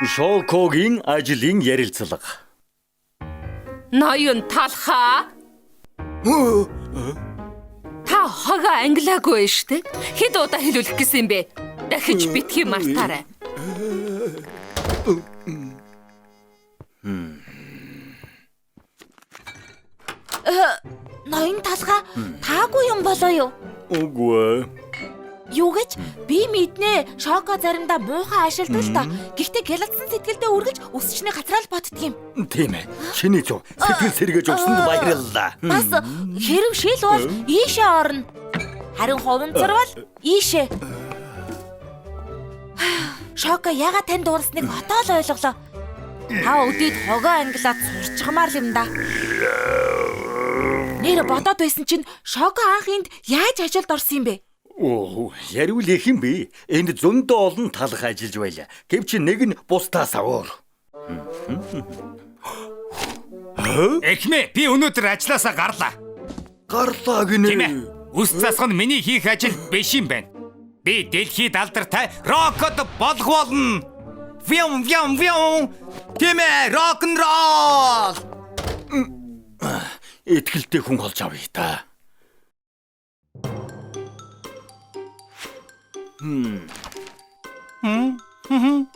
Шокогийн ажлын ярилцлага. Ноён талхаа. Та хогоо ангилаагүй шүү дээ. Хэд удаа хэлүүлэх гэсэн юм бэ? Дахиж битгий мартаарай. Ноён талхаа таагүй юм болоо юу? Үгүй ээ. Юу гэж би мэднэ. Шоко заримдаа муухай ашигладаг л доо. Гэхдээ гялалзсан сэтгэлдээ үргэлж өсчний газраа л боддөг юм. Тийм ээ. Чиний зөв. Сэтгэл сэргээж өгсөнд баярлалаа. Бас хэрв шил бол ийшээ орно. Харин хуванцар бол ийшээ. Шоко ягаад танд дуурсныг одоо л ойлголоо. Та өдийд хогоо ангилаад сурчгамаар л юм да. Нэр бодоод байсан чинь Шоко анх энд яаж ажилд орсон юм бэ? Оо, яриул их юм бэ. Энд зөндөө олон талх ажиллаж байлаа. Гэвч нэг нь бусдаас өөр. Эхмээ, би өнөөдөр ажилласаа гарлаа. Гарлаа гинэ. Тийм ээ. Үс засах нь миний хийх ажил биш юм байна. Би дэлхийд алдартай рокот болох болно. Вям вям вям. Тийм ээ, рок н ролл. Итгэлтэй хүн олж авъя та.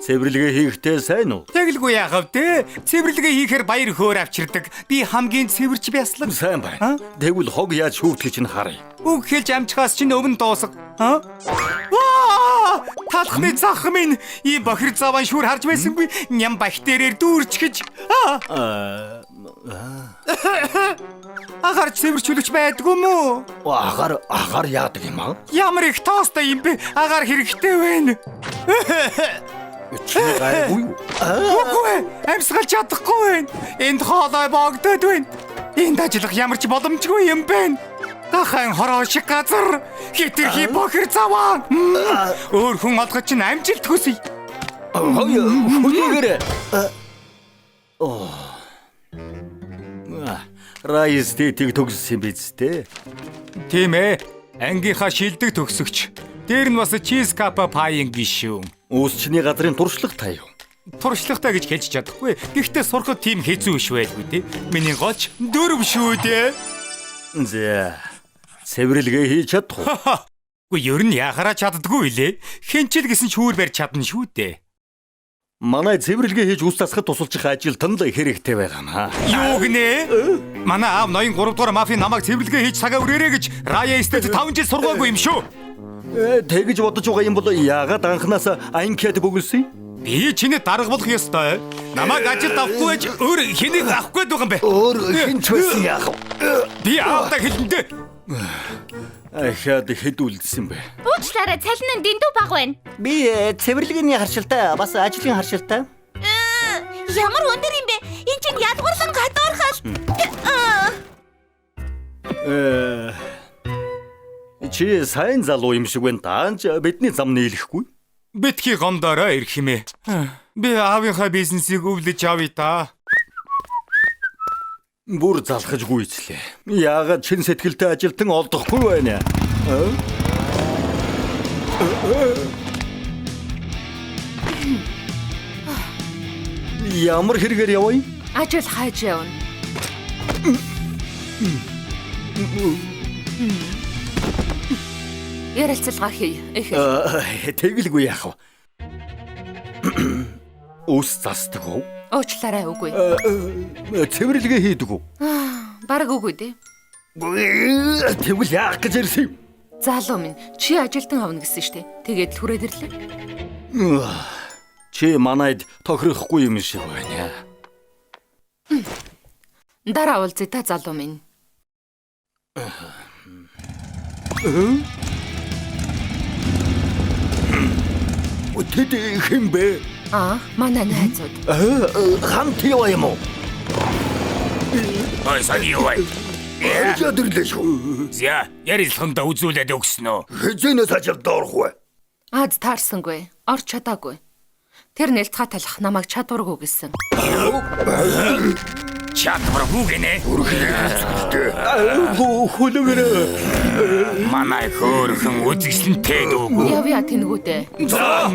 Цэвэрлэгээ хийхдээ сайн уу? Тэгэлгүй яах вэ? Цэвэрлэгээ хийхээр баяр хөөр авчирдаг. Би хамгийн цэвэрч бяслаг. Сайн байна. Тэгвэл хог яаж шүүтгэж нь харъя. Үг хэлж амжихаас чинь өмнө дуусга. Аа? Ваа! Талхны зах минь ийм бохир заван шүр харж байсангүй. Ням бактериэр дүүрчгэж. Аа! Агаар цэвэрчүүлэгч байдгүй мүү? Агаар агаар яадаг юм аа? Ямар их тоостой юм бэ? Агаар хэрэгтэй байна. Чи гайгүй юу? Үгүй ээ, амьсгалж чадахгүй байна. Энд хоолой богдод байна. Энд ажиллах ямар ч боломжгүй юм байна. Дахан хороо шиг газар хэтэрхий бохир заваа. Өөр хүн олгож чинь амжилт хүсье. Хөөе, хүлээгээрэй. Оо. Райс тэтийг төгссөн биз дээ. Тийм ээ. Ангийнхаа шилдэг төгсөгч. Дээр нь бас чиз капа пайн гишүүн. Үүсчний газрын туршлага та юу? Туршлагатай гэж хэлж чадахгүй. Гэхдээ сурахад тийм хэцүү биш байлгүй дээ. Миний голч дөрөв шүү дээ. За. Цэвэрлэгээ хийж чадах уу? Үгүй ер нь яхаараа чаддгүй билээ. Хинчил гэсэн шүүр барь чадна шүү дээ. Манай цэвэрлэгээ хийж үс засахад тусалчих ажилтан л хэрэгтэй байгаа маа. Юу гинэ? Манай аав ноён 3 дугаар мафийн намайг цэвэрлэгээ хийж цагаа үрээрэй гэж Рая эстет 5 жил сургаагүй юм шүү. Тэгэж бодож байгаа юм бол яагаад анханаас анкет бөглөсөн? Би чиний дарга болох ёстой. Намайг ажилд авахгүй байж өөр хэнийг авах гээд байгаа юм бэ? Өөр хэн ч байсан яах вэ? Би аавдаа хэлэндээ. Ахаад хэд үлдсэн бэ? Уучлаарай, цалин нь дэндүү бага байна. Би цэвэрлэгээний харшилтай, бас ажлын харшилтай. Ямар өндөр юм бэ? Эн чинь ядгуурлан гадуурхал. Чи сайн залуу юм шиг байна. Даанч бидний зам нийлэхгүй. Битгий гомдоорой ирэх химээ. Би аавынхаа бизнесийг өвлөж авъя та. Бүр залхаж гүйцлээ. Яагаад чин сэтгэлтэй ажилтан олдохгүй байна? Ямар хэрэгээр яваа юм? Ажил хайж явна. Ярилцлага хий. Их. Тэгэлгүй яах вэ? Үс застдаг уу? Уучлаарай үгүй. Цэвэрлэгээ хийдэг үү? Бараг үгүй дээ. Тэгвэл яах гэж ирсэн юм? Залуу минь чи ажилтан авна гэсэн штэ. Тэгээд л хүрээд ирлээ. Чи манайд тохирохгүй юм шиг байна. Дараа уулзъя та залуу минь. Тэд хэн бэ? Аа, манай найзууд. Хамт яваа юм уу? Ой, сайн юу вэ? Ярьж ирлээ шүү. За, ярилцлагандаа үзүүлээд өгсөн үү? Хэзээнээс ажилд орох вэ? Аз таарсангүй. Орч чадаагүй. Тэр нэлцгаа талах намайг чадваргүй гэсэн. Чадваргүй гинэ. Хөлөөр. Манай хөөрхөн үзэсгэлэнтэй дүүгүй. Явъя тэнгүүдээ. За.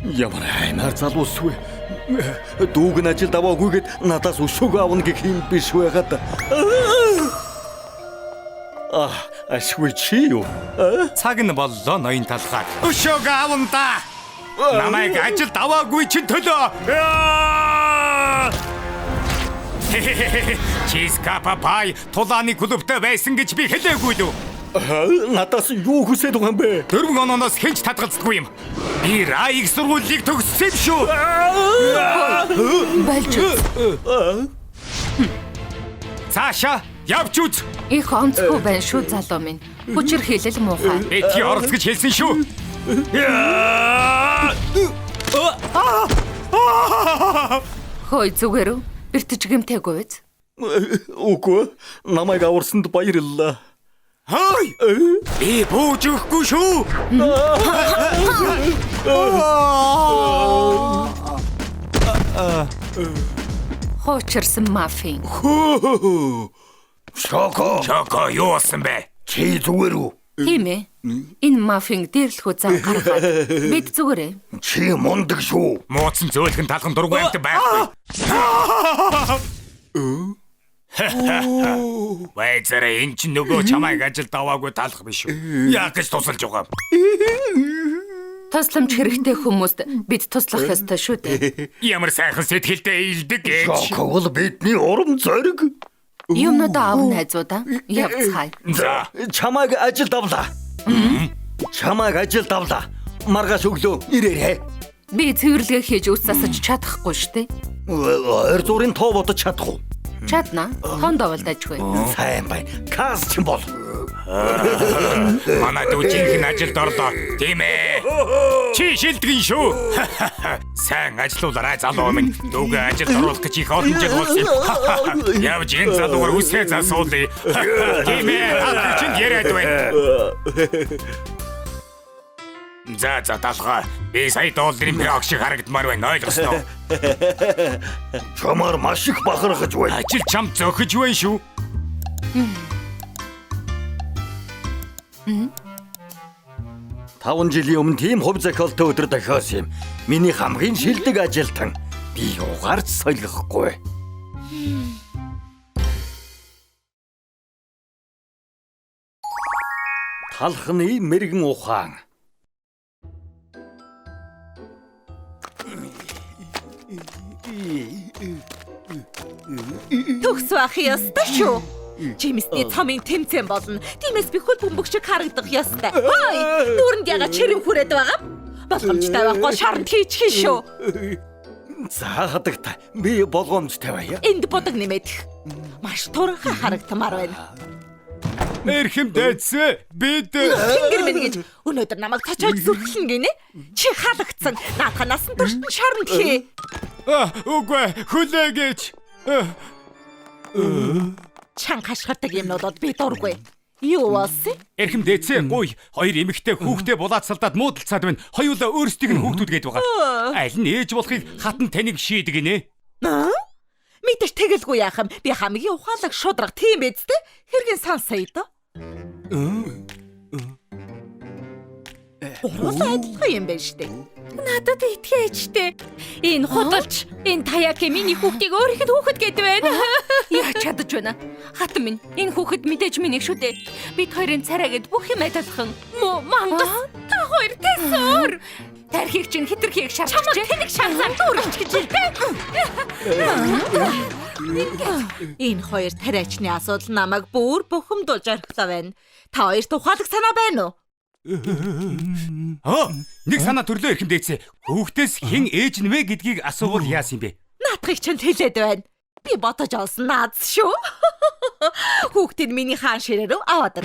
Ямар аймаар залуус вэ? Дүүг нь ажилд аваагүйгээд надаас өшөөгөө авна гэх юм биш байгаад. А, ашгүй чи юу? Цаг нь боллоо ноён талхаа. Өшөөгөө авна да. Намайг ажилд аваагүй чинь төлөө. Чизкапа пай тулааны клубтай байсан гэж би хэлээгүй лүү. Надаас юу хүсээд байгаа юм бэ? 4 ононоос хэн ч татгалздаггүй юм. Би Ра их сургуулийг төгссөн юм шүү. Болж үз. Цаашаа явж үз. Их онцгүй байна шүү залуу минь. Хүчирхийлэл муухай. Битгий оролц гэж хэлсэн шүү. Хөөе зүгээр үү? Бэртэж гэмтээгүй биз? Үгүй. Намайг аварсанд баярлалаа. Хөөе! Би бууж өгөхгүй шүү. Хуучирсан мафийн. Шоко. Шоко юу болсон бэ? Чи зүгээр үү? Тийм ээ. Энэ мафийн дээрлэхүү зам гаргаад бид зүгээрээ. Чи мундаг шүү. Мууцсан зөөлхөн талхан дургүй амьт байхгүй. Вайзараа энэ чинь нөгөө чамайг ажилд аваагүй талах биш үү? Яах гэж тусалж байгаа юм? Тусламж хэрэгтэй хүмүүст бид туслах ёстой шүү дээ. Ямар сайхан сэтгэлтэй илдэг гэж. Шоко бол бидний урам зориг. Юмнуудаа авна найзуудаа. Явцгаая. За, Чамайг ажилд авлаа. Чамайг ажилд авлаа. Маргааш өглөө ирээрэй. Би цэвэрлэгээ хийж үс засаж чадахгүй шүү дээ. Ойр зургийн тоо бодож чадах уу? Чадна. Тонд оволдажгүй. Сайн байна. Кас ч бол. Манай дүү жинхэнэ ажилд орлоо. Тийм ээ. Чи шилдэгэн шүү. Сайн ажиллуулаарай залуу минь. Дүүгээ ажилд оруулах гэж их олон жил болсон юм. Явж энэ залуугаар үсээ засуулъя. Тийм ээ. Та чинд яриад байна. За за талхаа. Би сая долларын пирог шиг харагдмаар байна. Ойлгосноо. Чамаар маш их бахархаж байна. Ажил чамд зохиж байна шүү. 5 жилийн өмнө тийм хувь зохиолтой өдөр тохиосон юм. Миний хамгийн шилдэг ажилтан. Би юугаар ч солихгүй. Талхны мэрэгэн ухаан. Төгс байх ёстой шүү. Жимсний цомын тэмцээн болно. Тиймээс би хөл бөмбөг шиг харагдах ёстой. Хой, дүүрэнд яга чирэм хүрээд байгаа юм. Болгоомжтой байхгүй шоронд хийчих шүү. За хадагта. Би болгоомжтой байя. Энд будаг нэмээд. Маш туранхай харагдмаар байна. Эрхэм дайдсээ бид Тэнгэр минь гэж өнөөдөр намайг цочоож зүрхлэн гинэ. Чи халагдсан. Наадха насан туршид нь шоронд хий. Үгүй хүлээгээч. Чан хашгирдаг юмнуудад би дургүй. Юу болсон? Эрхэм дээдсээ гуй хоёр эмэгтэй хүүхдээ булаацалдаад муудалцаад байна. Хоёулаа өөрсдийг нь хүүхдүүд гээд байгаа. Аль нь ээж болохыг хатан таныг шийдэг гинэ. Мэдээж тэгэлгүй яах юм. Би хамгийн ухаалаг шудраг тийм биз дээ. Хэргийн сонсоё доо. Гурлаа адилхан юм байна штэ. Надад итгээж штэ. Энэ худалч, энэ Таяки миний хүүхдийг өөрийнх нь хүүхэд гээд байна. Яаж чадаж байна? Хатан минь, энэ хүүхэд мэдээж миний шүү дээ. Бид хоёрын царай гэд бүх юм адилхан. Муу мангас. Та хоёр тэсүр. Тархийг чинь хитрхийг Чамайг шарчжээ. тэнэг шансаар дүүрч гэж хэлдэг. Энэ хоёр тариачны асуудал намайг бүр бухимдуулж орхилоо байна. Та хоёрт ухаалаг санаа байна уу? Нэг санаа төрлөө эрхэм дээдсээ. Хүүхдээс хэн ээж нь вэ гэдгийг асуувал яасан юм бэ? Наадхыг чинь хэлээд байна. Би бодож олсон наац шүү. Хүүхдийг миний хаан ширээ рүү аваад ир.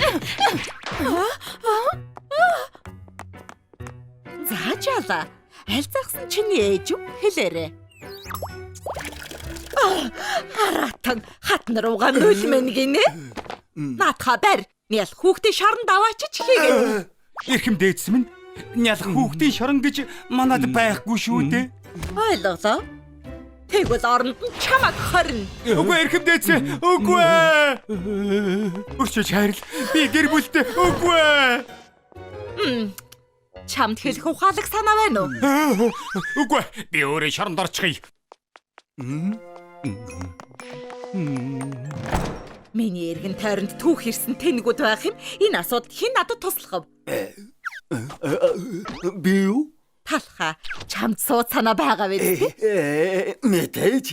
За жаала. Аль загсан чиний ээж үү? Хэлээрэй. Харатан хатан руугаа нүлмэн гинэ. Наадхаа барь. Нял хүүхдийн шоронд аваачиж хийгээд. Эрхэм дээдс минь нялх хүүхдийн шорон гэж манад байхгүй шүү дээ. Ойлголоо. Тэгвэл оронд нь чамайг хорно. Үгүй эрхэм дээдсээ. Үгүй ээ. Өрчөж хайрл. Би гэр бүлтэй. Үгүй ээ. Чамд хэлэх ухаалаг санаа байна уу? Үгүй ээ. Би өөрөө шоронд орчихъя. Миний эргэн тойронд түүх ирсэн тэнгүүд байх юм. Энэ асуудал хэн надад туслах вэ? Би юу? Талхаа, чамд сууд санаа байгаа биз дээ? Мэдээж.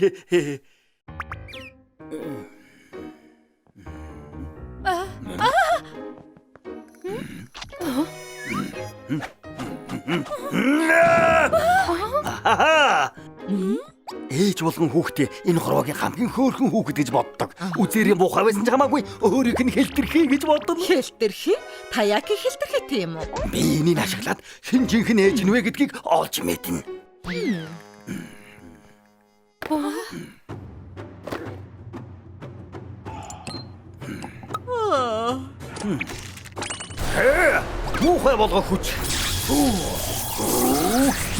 Аа. Ээж болгон хүүхдээ энэ хорвоогийн хамгийн хөөрхөн хүүхэд гэж боддог. Үзээрийн муухай байсан ч хамаагүй өөрийг нь хэлтэрхий гэж бодно. Хэлтэрхий? Таяки хэлтэрхий тийм үү? Би энийг ашиглаад хэн жинхэнэ ээж нь вэ гэдгийг олж мэднэ. Муухай болгох хүч.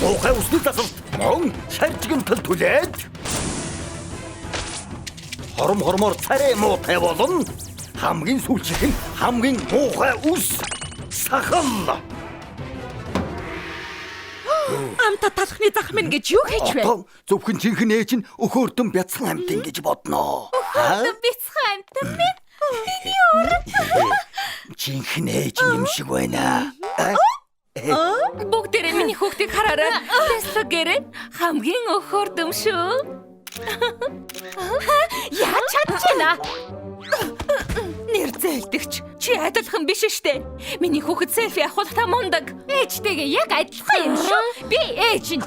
Муухай усны засалт мөн шаржигэн тал түлээд хором хормоор царай муутай болно. Хамгийн сүүлчийнх нь хамгийн муухай ус сахал. Амта талхны зах минь гэж юу хийж вэ? Одоо зөвхөн жинхэнэ ээж нь өхөөрдөн бяцхан амьтан гэж бодноо. Өхөөрдөн бяцхан амьтан минь. Миний өөр. Жинхэнэ ээж нь юм шиг байна. Бүгдээрээ миний хүүхдийг хараарай. Теслаг гэрээ хамгийн өхөөрдөм шүү. Яаж чадчихна? Нэр зээлдэгч. Чи адилхан биш штэ. Миний хүүхэд селфи авахлаа мундаг. Ээжтэйгээ яг адилхан юм шүү. Би ээж нь.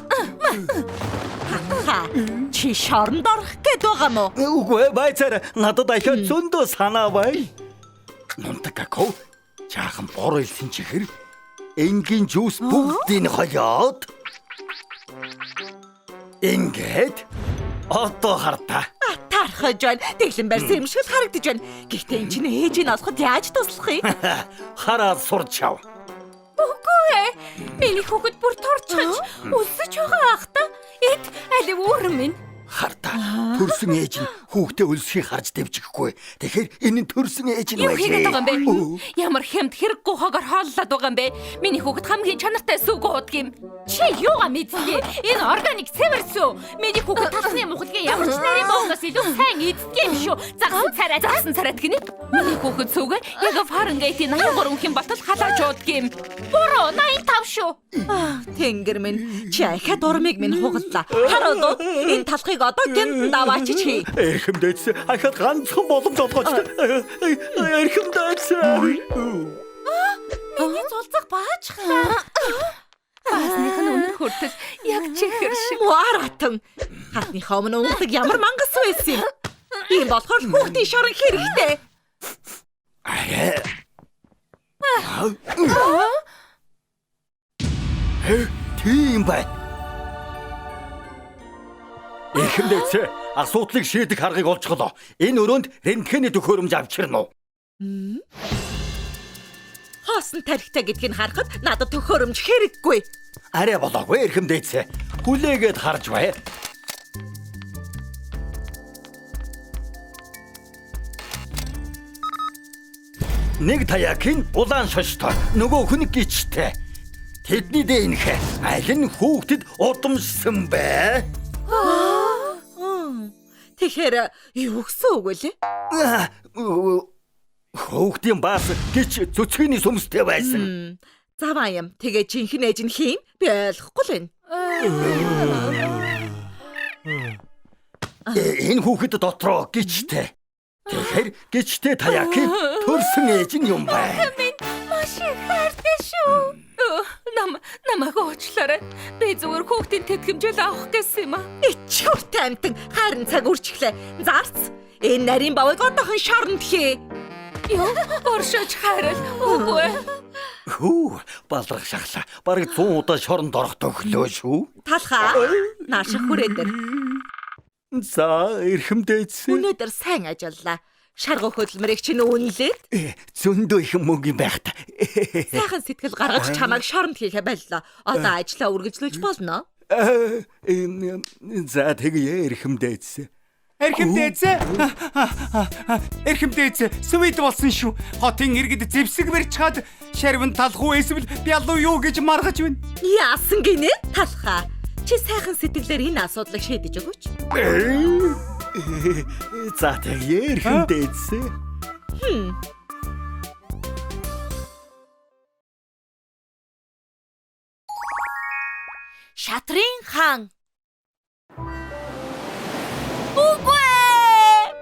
Талхаа, чи шоронд орох гээд байгаа мó? Үгүй байцаар надад ахиад зөндөө санаа бай. Нунтакако жаахан бор илсэн чихэр энгийн жуус бүгдийг холиод ингээд одоо хартаа. Тархаж байна. Тэглэн барьсан юм шиг л харагдаж байна. Гэхдээ эн чинь ээжийг олоход яаж туслах юм? Хараад сурч чав. Үгүй ээ. Миний хүүхэд бүр торчхож өлсөж байгаа ах та. Эд алив өөр минь. Хартаа төрсөн ээж нь хүүхдээ өлсөхийг харж дэвжихгүй. Тэгэхээр энэ нь төрсөн ээж нь Юу хийгээд байжээ. байгаа юм бэ? Ямар хямд хэрэггүй хогоор хооллоод байгаа юм бэ? Миний хүүхэд хамгийн чанартай сүг уудаг юм. Чи юугаа мэддэг? Энэ органик цэвэр сүү. Миний хүүхэд талхны мухлагийн ямар ч нарийн бооноос илүү сайн иддэг юм шүү. Загсан царай. Загсан царайт гинэ. Миний хүүхэд сүгэ яг Фаренгейтийн 83 өнхийн болтол халааж уудаг юм. Буруу 85 шүү. Тэнгэр минь, чи ахиад урмыг минь хугаллаа. Харуулуу, энэ талхыг одоо гэмтэн даваачиж хий. Эрхэм дээдс ахиад ганцхан боломж олгооч. Эрхэм дээдс. Миний зулцах баачхлаа. Баасных нь үнэр хүртэл яг чихэр шиг. Муаратан. Хатныхаа өмнө унгадаг ямар мангас байсан юм. Ийм болохоор л хүүхдийн шорон хэрэгтэй. Арай. Тийм байна. Эрхэм дээдс асуудлыг шийдэх аргыг олцголоо. Энэ өрөөнд рентгений төхөөрөмж авчирна уу? Хоосон тарихтай гэдгийг харахад надад төхөөрөмж хэрэггүй. Арай болоогүй эрхэм дээдс. Хүлээгээд харж бай. Нэг таякийн улаан шоштой, нөгөөх нь гिचтэй. Тэдний ДНХ аль нь хүүхдэд удамшсан бэ? Тэгэхээр юу гэсэн үг вэ? Хүүхдийн баас гिच цөцгөний сүмстэй байсан. Заваа юм. Тэгээ жинхэнэ ээж нь хийм? Би ойлгохгүй л байна. Энэ хүүхэд дотроо гिचтэй. Тэгэхээр гिचтэй таякийн төрсөн ээж нь юм байна. Минь маш их хайртай шүү. Намайг уучлаарай. Би зүгээр хүүхдийн тэтгэмжэл авах гэсэн юм аа. Ичхүртэй амтан харин цаг үрчглээ. Зарц. Энэ нарийн бавыг одоохон шоронд хий. Юу? Оршиж хайрал. Үгүй. Хүү, балрах шахлаа. Бараг 100 удаа шоронд орох төхлөө шүү. Талхаа. Нааших хүрээ дээр. За, эрхэм дээдс. Өнөөдөр сайн ажиллаа. Шаргуу хөдөлмөрийг чинь үнэлээд Зөндөө их мөнгө юм байх та. сайхан сэтгэл гаргаж чамайг шоронд хийхэ боллоо. Одоо ажлаа үргэлжлүүлж болно. За тэгье эрхэм дээдс. Эрхэм дээдс. Эрхэм дээдс свит болсон шүү. Хотын иргэд зэвсэг барьж чад шарван талах уу эсвэл бялуу юу гэж маргаж байна. Яасан гинэ? Талхаа. Чи сайхан сэтгэлээр энэ асуудлыг шийдэж өгөөч. За тэгье эрхэм дээдс. Шатрын хаан. Үгүй ээ.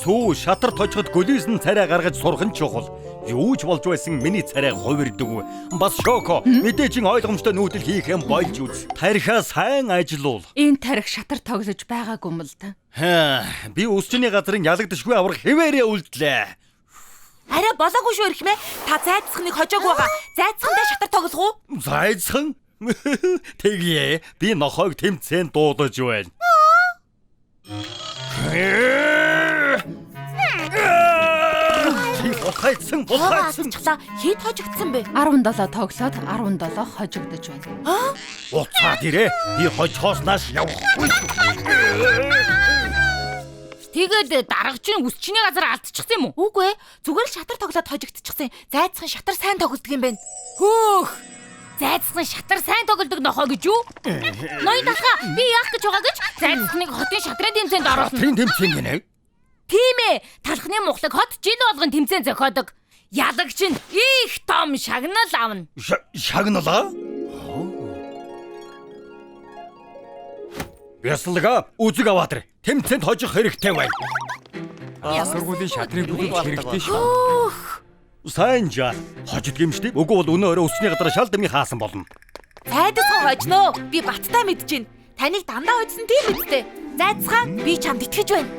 Сүү шатар тожиход гөлөөс нь царай гаргаж сурах нь чухал. Юу ч болж байсан миний царай хувирдаг. Бас Шоко мэдээжин ойлгомжтой нүүдэл хийх юм болж үз. Тарихаа сайн ажилуул. Энэ тарих шатар тоглож байгаагүй юм л да. Би өсчний газрын ялагдашгүй аврах хэвээрээ үлдлээ. Арай болоогүй шүү эрхмээ. Та зайцхныг хожоогүй байгаа. Зайцхандаа шатар тоглох уу? Зайцхан? Тэгье. Би нохойг тэмцээнд дуудаж байна. Чи булхайцсан, булхайцсан. Хэд хожигдсан бэ? 17 тоглоод 17 хожигдож байна. Буцаад ирээ. Би хожихоос нааш явахгүй. Тэгээд даргач нь үсчний газар алдчихсан юм уу? Үгүй ээ. Зүгээр л шатар тоглоод хожигдчихсан. Зайцхан шатар сайн тоглодог юм байна. Хөөх. Зайцхан шатар сайн тоглодог нохоо гэж юу? Ноён талхаа би яах гэж байгаа гэж зайцханыг хотын шатрын тэмцээнд оруулна. Шатрын тэмцээн гинэ? Тийм ээ. Талхны мухлаг хот жил болгон тэмцээн зохиодог. Ялагч нь их том шагнал авна. Шагналаа? Бясалга үзэг аваад ир. Тэмцээнд хожих хэрэгтэй байна. Сургуулийн шатрын бүлэг хэрэгтэй шүү. Сайн жаа. Хожид юм шүү дээ. Үгүй бол өнөө өрөө өсний газар шал дэмий хаасан болно. Зайдасхан хожноо. Би баттай мэдэж байна. Таныг дандаа хожсон тийм үстэй. Зайдасхан би чамд итгэж байна.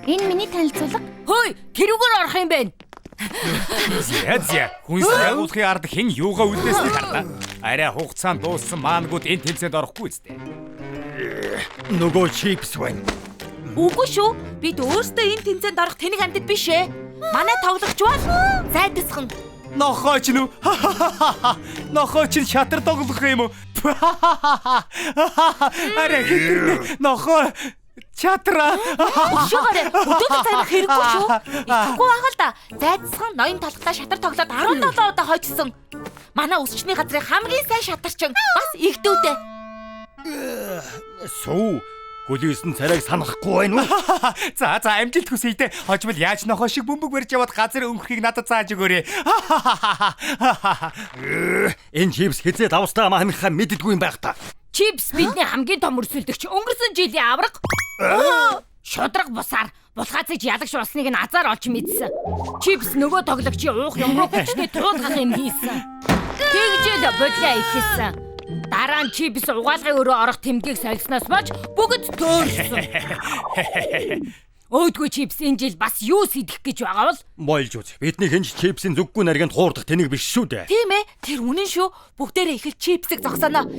Энэ миний танилцуулга. Хөөе, тэрүүгээр орох юм байна. Зя хүнс байгуулахын ард хэн юугаа үлдээснийг харлаа. Арай хугацаанд дууссан маангууд энэ тэмцээнд орохгүй үстэй. Нөгөө чипс байна. Үгүй шүү. Бид өөрсдөө энэ тэмцээнд орох тэнэг амьтад биш ээ. Манай тоглогч бол зайдасхан. Нохойч нү. Нохойч нь шатар тоглох юм уу? Арай хэтэрнэ. Нохой чатраа. Өшөөгөөрэй. Өдөөдөө зарих хэрэггүй шүү. Итгэхгүй байгаа л да. Зайдасхан ноён талхтаа шатар тоглоод 17 удаа хожсон. Манай өсчний газрын хамгийн сайн шатарчин бас игдүүтэй. Сүү гөлөөс нь царайг санахгүй байна уу? За за амжилт хүсье дээ. Хожмол яаж нохоо шиг бөмбөг барьж яваад газар өнгөрөхийг надад зааж өгөөрэй. Энэ чипс хизээ давстай амаа хамийнхаа мэддэггүй юм байх та. Чипс бидний хамгийн том өрсөлдөгч. Өнгөрсөн жилийн авраг. Шудраг бусаар булгаацж ялагч болсныг нь азар олж мэдсэн. Чипс нөгөө тоглогчийн уух юм руу хүчтэй туулгах юм хийсэн. Тэгжэл бодлоо ихэлсэн. Дараа нь чипс угаалгын өрөө орох тэмдгийг солисноос болж бүгд төөрсөн. Өөдгөө чипс энэ жил бас юу сэдэх гэж байгаа бол? Болж үз. Бидний хинж чипсийн зүггүй наргинд хуурдах тэнэг биш шүү дээ. Тийм ээ. Тэр үнэн шүү. Бүгдээрээ их л чипсийг зогсооно.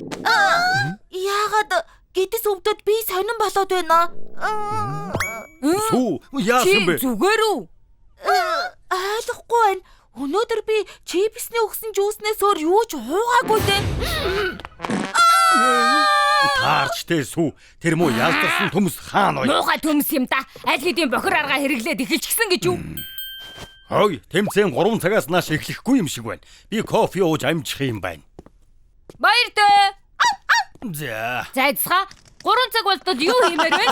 Яагаад гэдэс өвдөд би сонин болоод байна? Сүү, яасан бэ? Чи зүгээр үү? Ойлгохгүй байна. Өнөөдөр би чипсний өгсөн жүүснээс өөр юу ч уугаагүй дээ. Таарч тэ сүү. Тэр муу ялдарсан төмс хаана вэ? Муухай төмс юм да. Аль хэдийн бохир аргаа хэрэглээд эхэлчихсэн гэж юу? Хой, тэмцээн 3 цагаас нааш эхлэхгүй юм шиг байна. Би кофе ууж амжих юм байна. Баяртай. За. Зайцгаа 3 цаг болтол юу хиймээр вэ?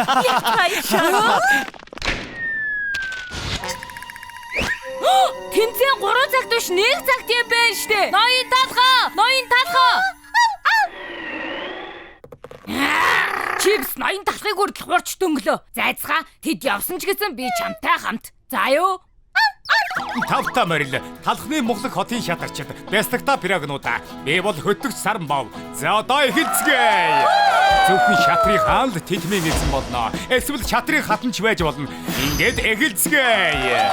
Тэмцээн 3 цагт биш 1 цагт юм байна штэ. Ноён талхаа, ноён талхаа. Чипс ноён талхыг хүртэл хурч дөнгөлөө. Зайцгаа тэд явсан ч гэсэн би чамтай хамт. За юу? Тавта морил талхны мухлаг хотын шатарчид бяслагта пирагнуудаа. Би бол хөтөгч саран бов. За одоо эхэлцгээе. Зөвхөн шатрын хаан л тэтмийн эзэн болно. Эсвэл шатрын хатан ч байж болно. Ингээд эхэлцгээе.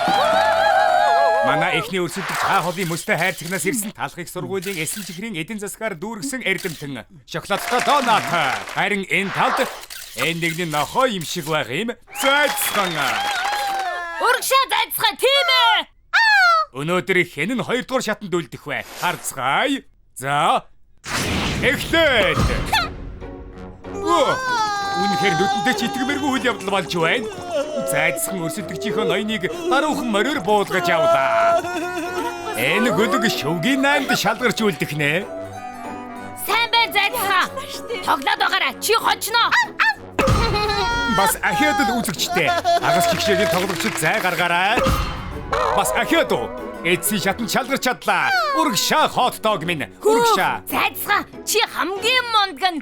Манай эхний өрсөлдөгч хаа холын мөстэй хайрцагнаас ирсэн талхыг сургуулийн эсэн чихрийн эдийн засгаар дүүргэсэн эрдэмтэн шоколадтай донат. Харин энэ талд энэ нэгний нохой юм шиг байх юм. Зайцхан. Урагшаа зайцхан тийм ээ. Өнөөдөр хэн нь 2 дугаар шатанд үлдэх вэ? Харцгаая. За. Эхлээд. Үнэхээр нүдэндээ ч итгэмээргүй үйл явдал болж байна. Зайдсхан өрсөлдөгчийнхөө ноёныг даруухан мориор буулгаж авлаа. Энэ гөлөг шөвгийн наймд шалгарч үлдэх нэ. Сайн байна зайдсхан. Тоглоод байгаарай. Чи хожно. Бас ахиад л үзэгчтэй. Хагас чигшээгийн тоглогчид зай гаргаарай. Бас ахиад уу. Эцсийн шатанд шалгарч чадлаа. Урагшаа хот дог минь. Урагшаа. Зайдсхан чи хамгийн мундаг нь.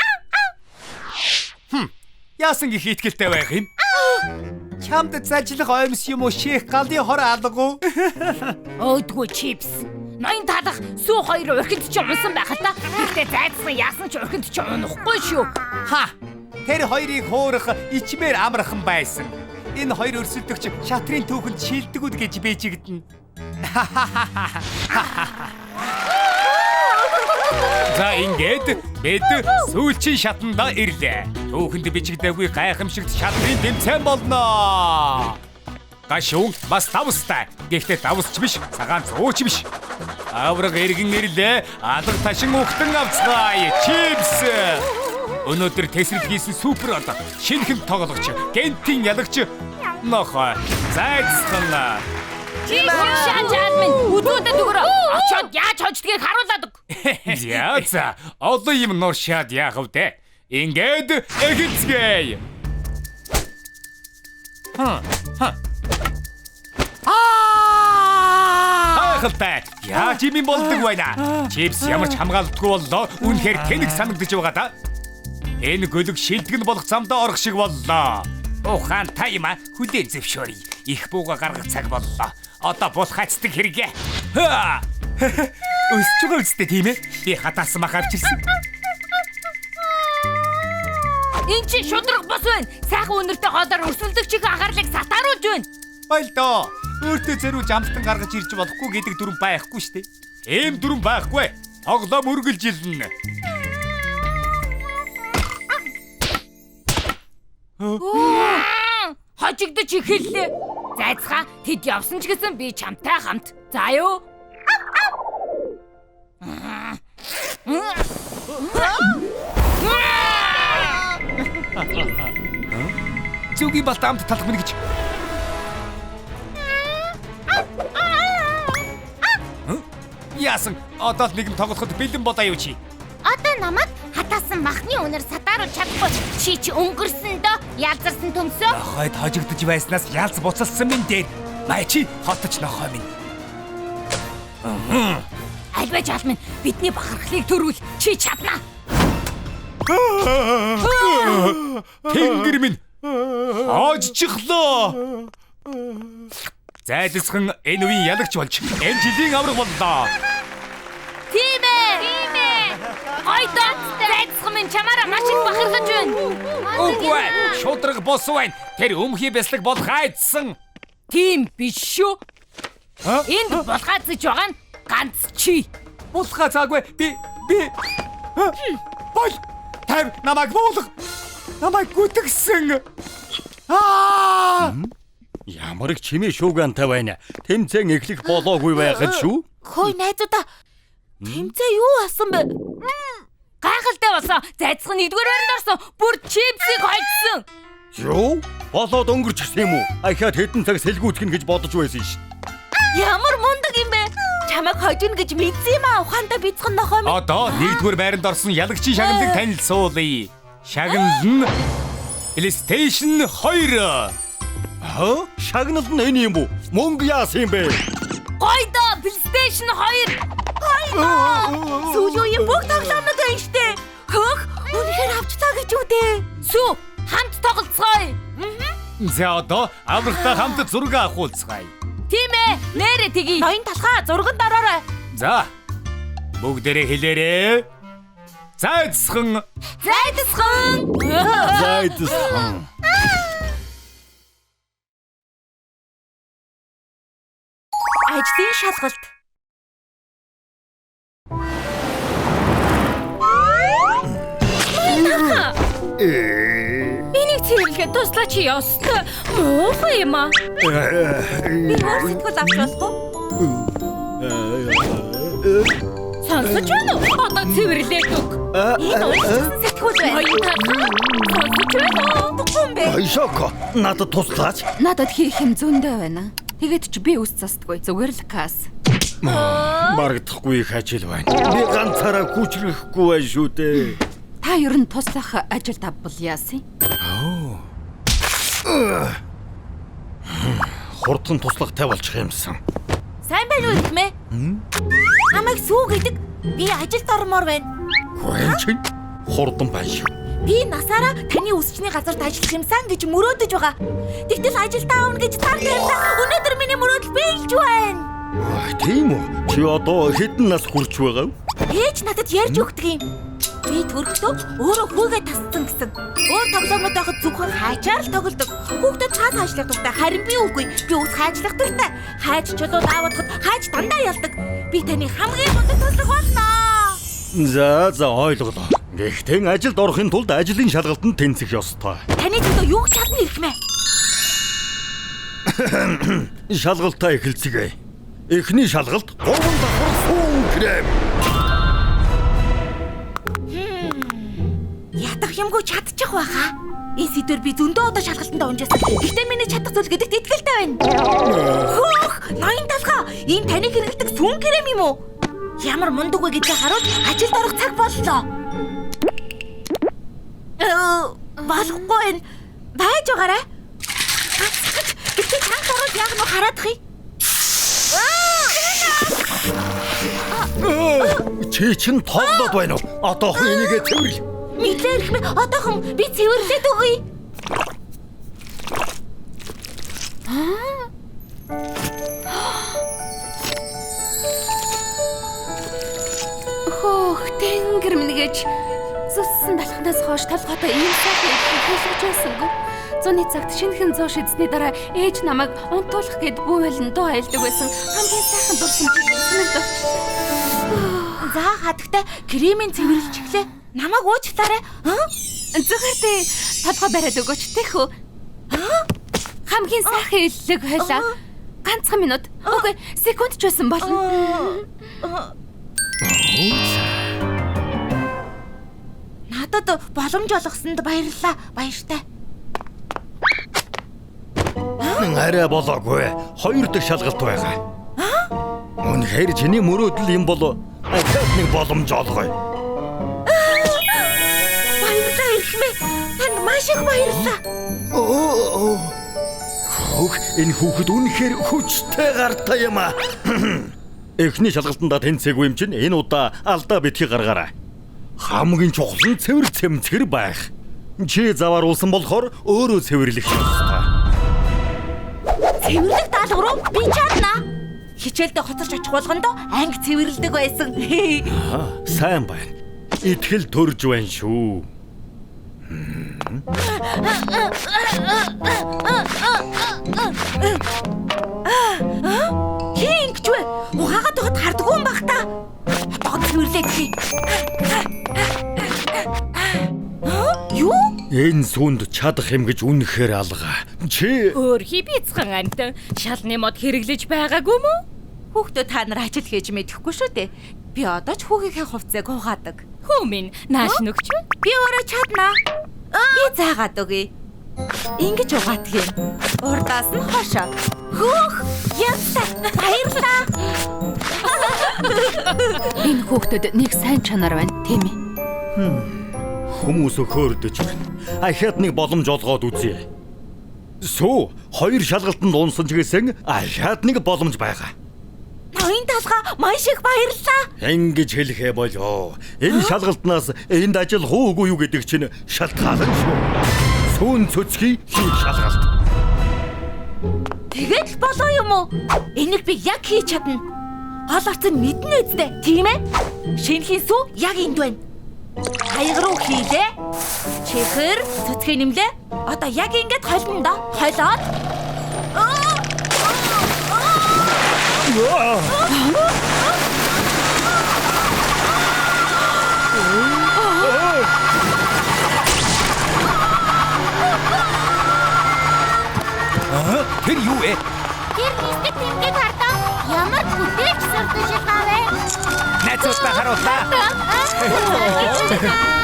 Яасан гих итгэлтэй байх юм? Чамд зажлах оймс юм уу ших галын хор алга уу? Өөдгөө чипс. Ноён талах сүү хоёр урхинд чи унсан байх л та. Гэхдээ зайдсан яасан ч урхинд чи унахгүй шүү. Ха. Тэр хоёрыг хуурах ичмээр амархан байсан. Энэ хоёр өрсөлдөгч шатрын түүхэнд шилдэгүүд гэж бийжигдэнэ. За ингээд бид сүүлчийн шатанда ирлээ. Түүхэнд бичигдээгүй гайхамшигт шатрын тэмцээн болно. Гашуун бас давстай. Гэхдээ давсч биш, цагаан зууч биш. Авраг эргэн ирлээ. Алга ташин ухтан авцгаая. Чипс. Өнөөдөр тесрэл хийсэн супер од. Шинэхэн тоглогч, гентийн ялагч нохой. Зайцхан. Чи шаажаад минь өдөөдөд өгөрөө. Очоод яаж хождгийг харуулад өг. За за, олон юм нуршаад яах вэ? Ингээд эхэлцгээе. Ха. Ха. Гайхалтай. Яаж юм болдог байна? Чипс ямар ч хамгаалалтгүй боллоо. Үнэхээр тэнэг санагдаж байгаа да. Энэ гөлөг шилдэг нь болох замдаа орох шиг боллоо. Ухаантай юм а, хүлээн зөвшөөрье. Их бууга гаргах цаг боллоо. Одоо булхацдаг хэрэгээ. Өсөж байгаа үстэй тийм ээ? Би хатаасан мах авчирсан. Энд чи шудраг бус байна. Сайхан үнэртэй хоолоор өрсөлдөгчийн анхаарлыг сатааруулж байна. Болдоо. Өөртөө зориулж амттан гаргаж ирж болохгүй гэдэг дүрэм байхгүй шүү дээ. Ийм дүрэм байхгүй. Тоглоом үргэлжилнэ. Хожигдож эхэллээ. Зайцгаа тэд явсан ч гэсэн би чамтай хамт. За юу? Зүгийн балт амт талах минь гэж. Яасан? Одоо л нэгэн тоглоход бэлэн болоо юу чи? Одоо намайг хатаасан махны үнэр сатааруулж чадахгүй. Чи чи өнгөрсөн дөө ялзарсан төмсөө. Нохойд хожигдож байснаас ялц буцалсан минь дээр. Май чи хотч нохой минь. Альва жаал минь бидний бахархлыг төрүүл. Чи чадна. Тэнгэр минь хожчихлоо. Зайлсхан энэ үеийн ялагч болж энэ жилийн авраг боллоо. Тийм ээ. Тийм ээ. Гойдоо зайлсхан минь чамаараа маш их бахархаж байна. Үгүй ээ, шудраг бус байна. Тэр өмхий бяцлаг болох айдсан. Тийм биш шүү. Энд булгаацж байгаа нь ганц чи. Булгаа цаагүй би бол тав намайг буулга. Намайг гүтгсэн. Аа! Ямар их чимээ шүүгантай байна. Тэмцээн эхлэх болоогүй байхад шүү. Хөөе найзуудаа. Тэмцээн юу болсон бэ? Гайхалтай болсон. Зайцхан нэгдүгээр байранд орсон. Бүр чипсийг хожсон. Юу? Болоод өнгөрчихсөн юм уу? Ахиад хэдэн цаг сэлгүүцгэн гэж бодож байсан шин. Ямар мундаг юм бэ? Чамайг хожино гэж мэдсэн юм аа. Ухаантай бяцхан нохой минь. Одоо нэгдүгээр байранд орсон ялагчийн шагналыг танилцуулъя. Шагнал нь PlayStation 2. Хөө? Шагнал нь энэ юм уу? Мөнгө яасан юм бэ? Гойдоо PlayStation 2. Гойдоо. Сүүлийн үеийн бүх тоглоомнууд байна штэ. Хөөх, үнэхээр авчлаа гэж үү дээ. Сүү, хамт тоглолцгоё. За одоо аврагтай хамт зураг авахулцгаая. Тийм ээ, нэрэ тэгье. Ноён талхаа зурганд ороорой. За. Бүгдээрээ хэлээрэй. Зайдсхан. Зайдсхан. Зайдсхан. Ажлын шалгалт. Энийг цэвэрлэхэд туслаач ёстой. Муухай юм аа. Би өөр сэтгүүл авч болох уу? Сонсож байна уу? Одоо цэвэрлээд өг. Энэ уншчихсан сэтгүүл байна. Ноён талхаа. Сонсож байна уу? Тухгүй юм бэ? Шоко, надад туслаач. Надад хийх юм зөндөө байна. Тэгээд ч би үс застгүй. Зүгээр л кас. Барагдахгүй их ажил байна. Би ганцаараа хүчрэхгүй байна шүү дээ. Та ер нь туслах ажил тавбал яасан? Хурдан туслахтай болчих юмсан. Сайн байна уу ихмэ? Намайг сүү гэдэг. Би ажилд ормоор байна. Хөөе чинь хурдан байна шүү. Би насаараа таны үсчний газарт ажиллах юмсан гэж мөрөөдөж байгаа. Тэгтэл ажилдаа авна гэж тар тавилаа. Өнөөдөр миний мөрөөдөл биелж байна. Тийм үү? Чи одоо хэдэн нас хүрч байгаа вэ? Ээж надад ярьж өгдөг юм. Би төрөхдөө өөрөө хүүгээ тасцсан гэсэн. Өөр тоглоомод байхад зөвхөн хаачаар л тоглодог. Хүүхдүүд цаас хаачлах дуртай, харин би үгүй. Би ус хаачлах дуртай. Хаач чулуу даавуудахад хаач дандаа ялдаг. Би таны хамгийн мундаг туслах болно. За за ойлголоо. Гэхдээ ажилд орохын тулд ажлын шалгалтанд тэнцэх ёстой. Таны төлөө юу ч чадна ирхмээ. Шалгалтаа эхэлцгээе. Эхний шалгалт 3 давхар сүүн крем. Ядах юмгүй чадчих байхаа. Энэ сэдвэр би зөндөө удаа шалгалтанд унжаасан. Гэхдээ миний чадах зүйл гэдэгт итгэлтэй байна. Хөөх, ноён талхаа. Энэ таны хэрэглэдэг сүүн крем юм уу? Ямар мундаг вэ гэдгийг харуул ажилд орох цаг боллоо. Болохгүй байна. Байж байгаарай. Гацгаж, гэхдээ чанга ороод яг нь хараадах юм. Чи чинь тоглоод байна уу? Одоохон энийгээ цэвэрлэ. Мэдлээ эрхмээ одоохон би цэвэрлээд өгье. Хөөх, тэнгэр минь гэж зүссэн талхнаас хойш толгойтой ийм сайхан их хэлж байсангүй. Зуны цагт шинэхэн зуу шидсэний дараа ээж намайг унтуулах гээд бүүвэлэн дуу айлдаг байсан. Хамгийн сайхан дурсамж санагдав. За хадагтай кремийн цэвэрлж эхлэв. Намайг уучлаарай. Зүгээр дээ. Толгой бариад өгөөч тех үү? Хамгийн сайхан хэллэг байлаа. Ганцхан минут. Үгүй, секунд ч байсан болно. Надад боломж олгосонд баярлалаа. Баяртай. Арай болоогүй. Хоёр дахь шалгалт байгаа. Үнэхээр чиний мөрөөдөл юм бол дахиад нэг боломж олгоё. Баярлалаа эрхмээ. Танд маш их баярлалаа. Хөөх, энэ хүүхэд үнэхээр хүчтэй гартай юм аа. Эхний шалгалтандаа тэнцээгүй юм чинь энэ удаа алдаа битгий гаргаарай. Хамгийн чухал нь цэвэр цэмцгэр байх. Чи завааруулсан болохоор өөрөө цэвэрлэх ёстой. Цэвэрлэх даалгавар руу би чадна. Хичээлдээ хоцорч очих болгондоо анги цэвэрлдэг байсан. Сайн байна. Итгэл төрж байна шүү. Хин ингэж вэ? Ухаагаад байхад хардггүй юм бах та. Одоо цэвэрлээд хий. Юу? Энэ сүнд чадах юм гэж үнэхээр алга. Чи Өөрхий бицхэн амтан шалны мод хэрэглэж байгаагүй мүү? Хүүхдөө та нар ажил хийж мэдэхгүй шүү дээ. Би одоо ч хүүхийнхээ хувцсыг угаадаг. Хүү минь нааш нөгч вэ? Би өөрөө чадна. Би заагаад өгье. Ингэж угаадаг юм. Урдаас нь хошоо. Хөөх, яста. Баярлалаа. Энэ хүүхдэд нэг сайн чанар байна, тийм ээ? Хүмүүс хөөрдөж байна. Ахиад нэг боломж олгоод үзье. Сүү, хоёр шалгалтанд унсан ч гэсэн ахиад нэг боломж байгаа. Ноён талхаа маш их баярлалаа. Ингэж хэлэхээ болоо. Энэ шалгалтнаас энд ажиллах уу үгүй юу гэдэг чинь шалтгаална шүү. Сүүн цөцгий хийх шалгалт. Тэгээд л болоо юм уу? Энийг би яг хийж чадна. Гол орцон мэднэ үстэй, тийм ээ? Шинэхийн сүү яг энд байна. Хаяг руу хийлээ. Чихэр цөцгөө нэмлээ. Одоо яг ингэж холино доо. Холиод. Тэр юу вэ? Тэр нисдэг тэмдэг хардаа. Ямар бүтээлч сурталчилгаа вэ? Найзуудаа харуулаа.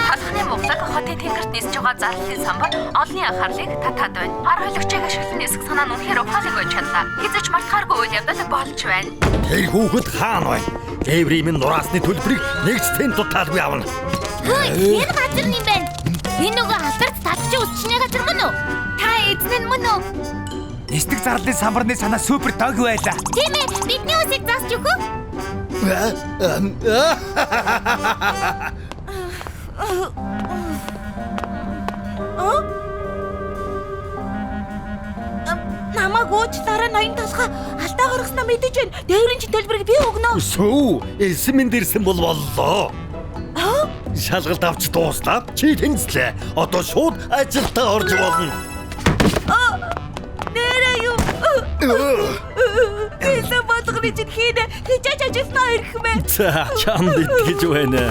Талхны муглаг хотын тэнгэрт нисэж байгаа зарлалын самбар олонний анхаарлыг татаад байна. Гар хойлогчийг ашиглан нисэх санаа нь үнэхээр ухаалаг байж чадлаа. Хэзээ ч мартахааргүй үйл явдал болж байна. Тэр хүүхэд хаана байна? Дээврийн минь нураасны төлбөрийг нэг ч цент дутаалгүй авна. Хөөе, энэ газар юм байна. Энэ нөгөө алдарт талхчин үсчний газар мөн үү? Та эзэн нь мөн үү? Нисдэг зарлалын самбарны санаа супер дог байлаа. Тийм ээ, бидний үсийг засч өгөх үү? Намайг уучлаарай ноён талхаа. Алдаа гаргаснаа мэдэж байна. Дээврийн чинь төлбөрийг би өгнө. Сүү, эсэм минь дэрсэн бол боллоо. Шалгалт авч дууслаа. Чи тэнцлээ. Одоо шууд ажилдаа орж болно. Нэрээ юу? Хэлээ болгоны чинь хийнэ. Хичээж ажилланаа ирэх мэ. За, чамд итгэж байна.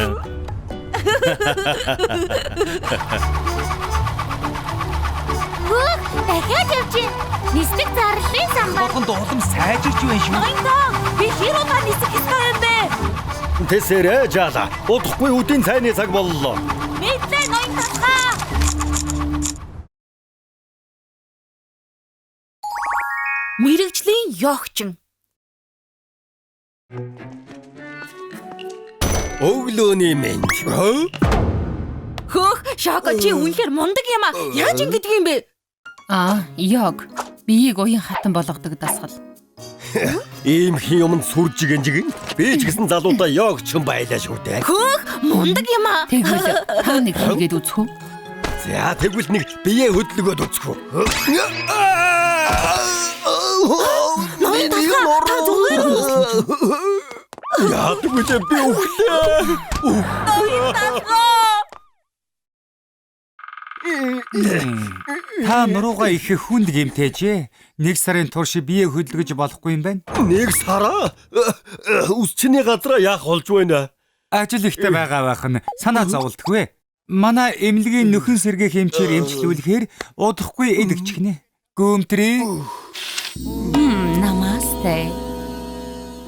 Хөөх, дахиад явж байна. Нисдэг зарлалын самбар. Болгонд улам сайжирч байна шүү. Ноён тоо, би хэр удаа нисэх ёстой юм бэ? Тэсэрэ жаала. Удахгүй үдийн цайны цаг боллоо. Мэдлээ ноён талхаа. Мэргэжлийн йогчин. Өглөөний мэнд. Хөөх, Шоко чи үнэхээр мундаг юм аа. Яаж ингэдэг юм бэ? Аа, йог. Биеийг уян хатан болгодог дасгал. Ийм хин юмд сүржигэн жигэн. Би ч гэсэн залуудаа йогчин байлаа шүү дээ. Хөөх, мундаг юм аа. Тэгвэл та нэг хийгээд үзэх үү? За, тэгвэл нэг бие хөдөлгөөд үзэх үү? Ноён талхаа, та зүгээр үү? Яадаг вэ би өглөө. Ноён талхаа. Та нуруугаа их хүнд гэмтээжээ. Нэг сарын турш бие хөдөлгөж болохгүй юм байна. Нэг сараа үсчний газраа яах болж байна? Ажил ихтэй байгаа байх нь санаа зовлтгүй. Манай эмнэлгийн нөхөн сэргээх эмчээр эмчлүүлэхээр удахгүй эдгэчихнэ. Гүмтри. Намасте.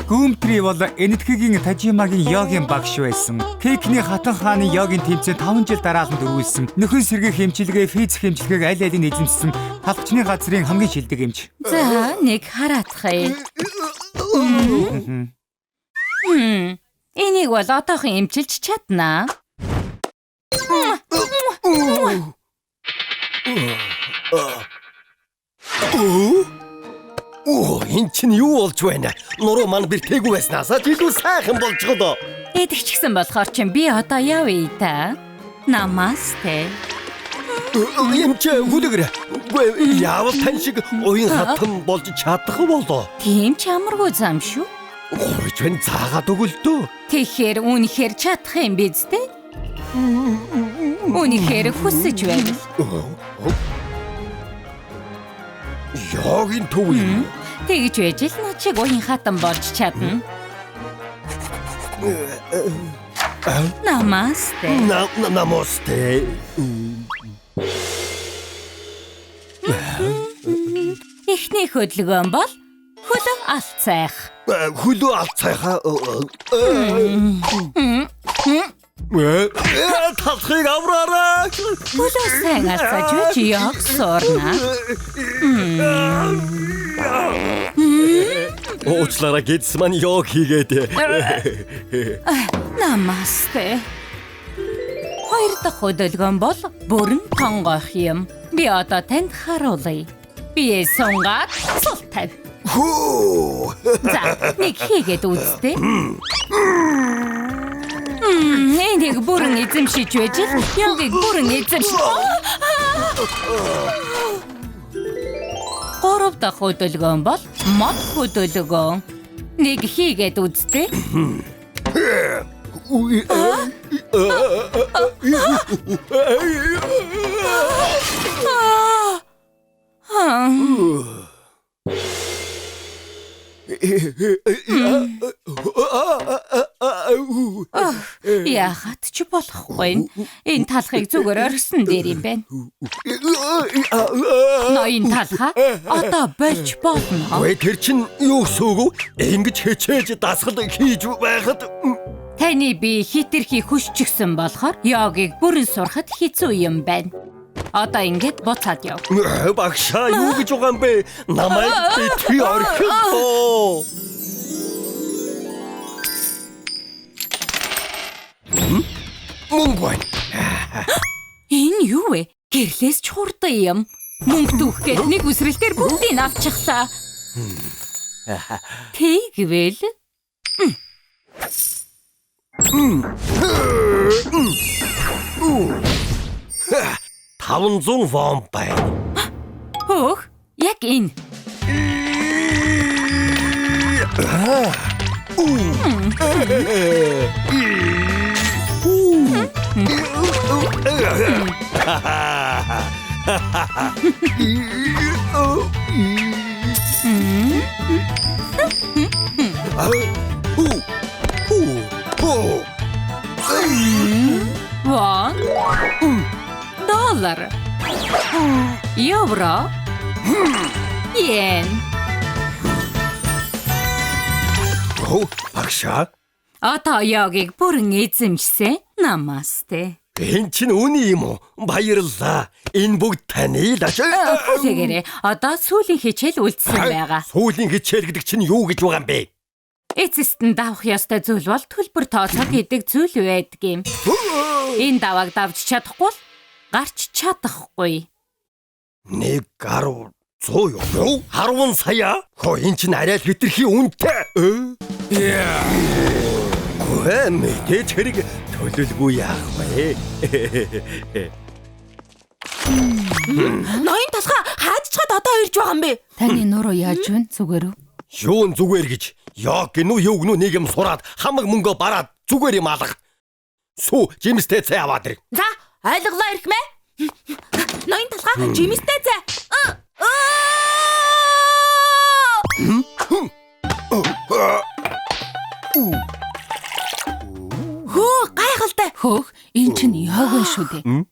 Гүмтри бол Энэтхэгийн Тажимагийн йогийн багш байсан. Кекний хатан хааны йогийн тэмцээн 5 жил дараалан дөрвүүлсэн. Нөхөн сэргээх эмчилгээ, физик эмчилгээг аль алийг эзэмшсэн талхчны газрын хамгийн шилдэг эмч. За, нэг хараатхая. Энийг бол одоохон эмчилж чаднаа. Оо, энэ чинь юу болж байна? Нуруу маань бэртээгүй байснаасаа ч илүү сайхан болжгоо. Эдгчгсэн болохоор чинь би одоо явъя та. Намасте. Эмч хүлэгэр. Үгүй яавал тань шиг уян хатан болж чадах болоо. Тийм ч амаргүй зам шүү. Гуйж байна заагаад өгөлдөө. Тэгэхээр үнэхээр чадах юм биз дээ? Үнэхээр хүсэж байвал. Йогийн төв юм. Тэгж байж л над шиг уян хатан болж чадна. Намасте. Намасте. Эхний хөдөлгөөн бол хөлөө алцайх. Хөлөө алцайхаа. Талхыг авраарай. Хөлөө сайн алцааж байж йог сурна. Уучлаарай гэдс маань йог хийгээд. Намасте. Хоёр дахь хөдөлгөөн бол бүрэн тонгоох юм. Би одоо танд харуулъя. Бие сунгаад сул тавь. Хөө. За, нэг хийгээд үзтээ. Энийг бүрэн эзэмшиж байж л йогийг бүрэн эзэмш. Гурав дахь хөдөлгөөн бол мод хөдөлгөөн. Нэг хийгээд үзтээ. Яхад ч болохгүй. Энэ талхыг зүгээр орхисон дээр юм байна. Ноён талхаа одоо болж болно. Гүй тэр чинь юу гэсэн үг вэ? Ингэж хичээж дасгал хийж байхад таны бие хитрхи хүсчихсэн болохоор йогийг бүрэн сурахад хэцүү юм байна. Одоо ингэж буцаад яв. Багшаа юу гэж байгаа юм бэ? Намайг битгий орхио. Мөнгө байна. Энэ юу вэ? Гэрлээс ч хурдан юм. Мөнгө дүүх гээд нэг үсрэлтээр бүгдийг авчихлаа. Тэгвэл $500 вон байна. Хөөх, яг энэ. Вон. Доллар. Евро. Йен. Багшаа. Одоо йогийг бүрэн эзэмшсэн. Намасте. Энэ чинь үний юм уу? Баярлалаа. Энэ бүгд таны л ажил. Тэгээрэй. Одоо сүүлийн хичээл үлдсэн байгаа. Сүүлийн хичээл гэдэг чинь юу гэж байгаа юм бэ? Эцэст нь давах ёстой зүйл бол төлбөр тооцоо гэдэг зүйл байдаг юм. Энэ давааг давж чадахгүй бол гарч чадахгүй. 1 10 100 юу? 10 сая? Хөө энэ чинь арай л хэтэрхий үнэтэй. Гүй мэдээж хэрэг төлөлгүй яах вэ? Ноён талхаа хаажчаад одоо ирж байгаа юм бэ? Таны нуруу яаж вэ? Зүгээр үү? Юун зүгээр гэж? Йог гинүү юу гинүү нэг юм сураад хамаг мөнгөө бараад зүгээр юм алга. Сүү жимстэй цай аваад ир. За ойлголоо ирхмээ. Ноён талхаа жимстэй цай. Хөө гайхалтай. Хөөх энэ чинь йог вэ шүү дээ.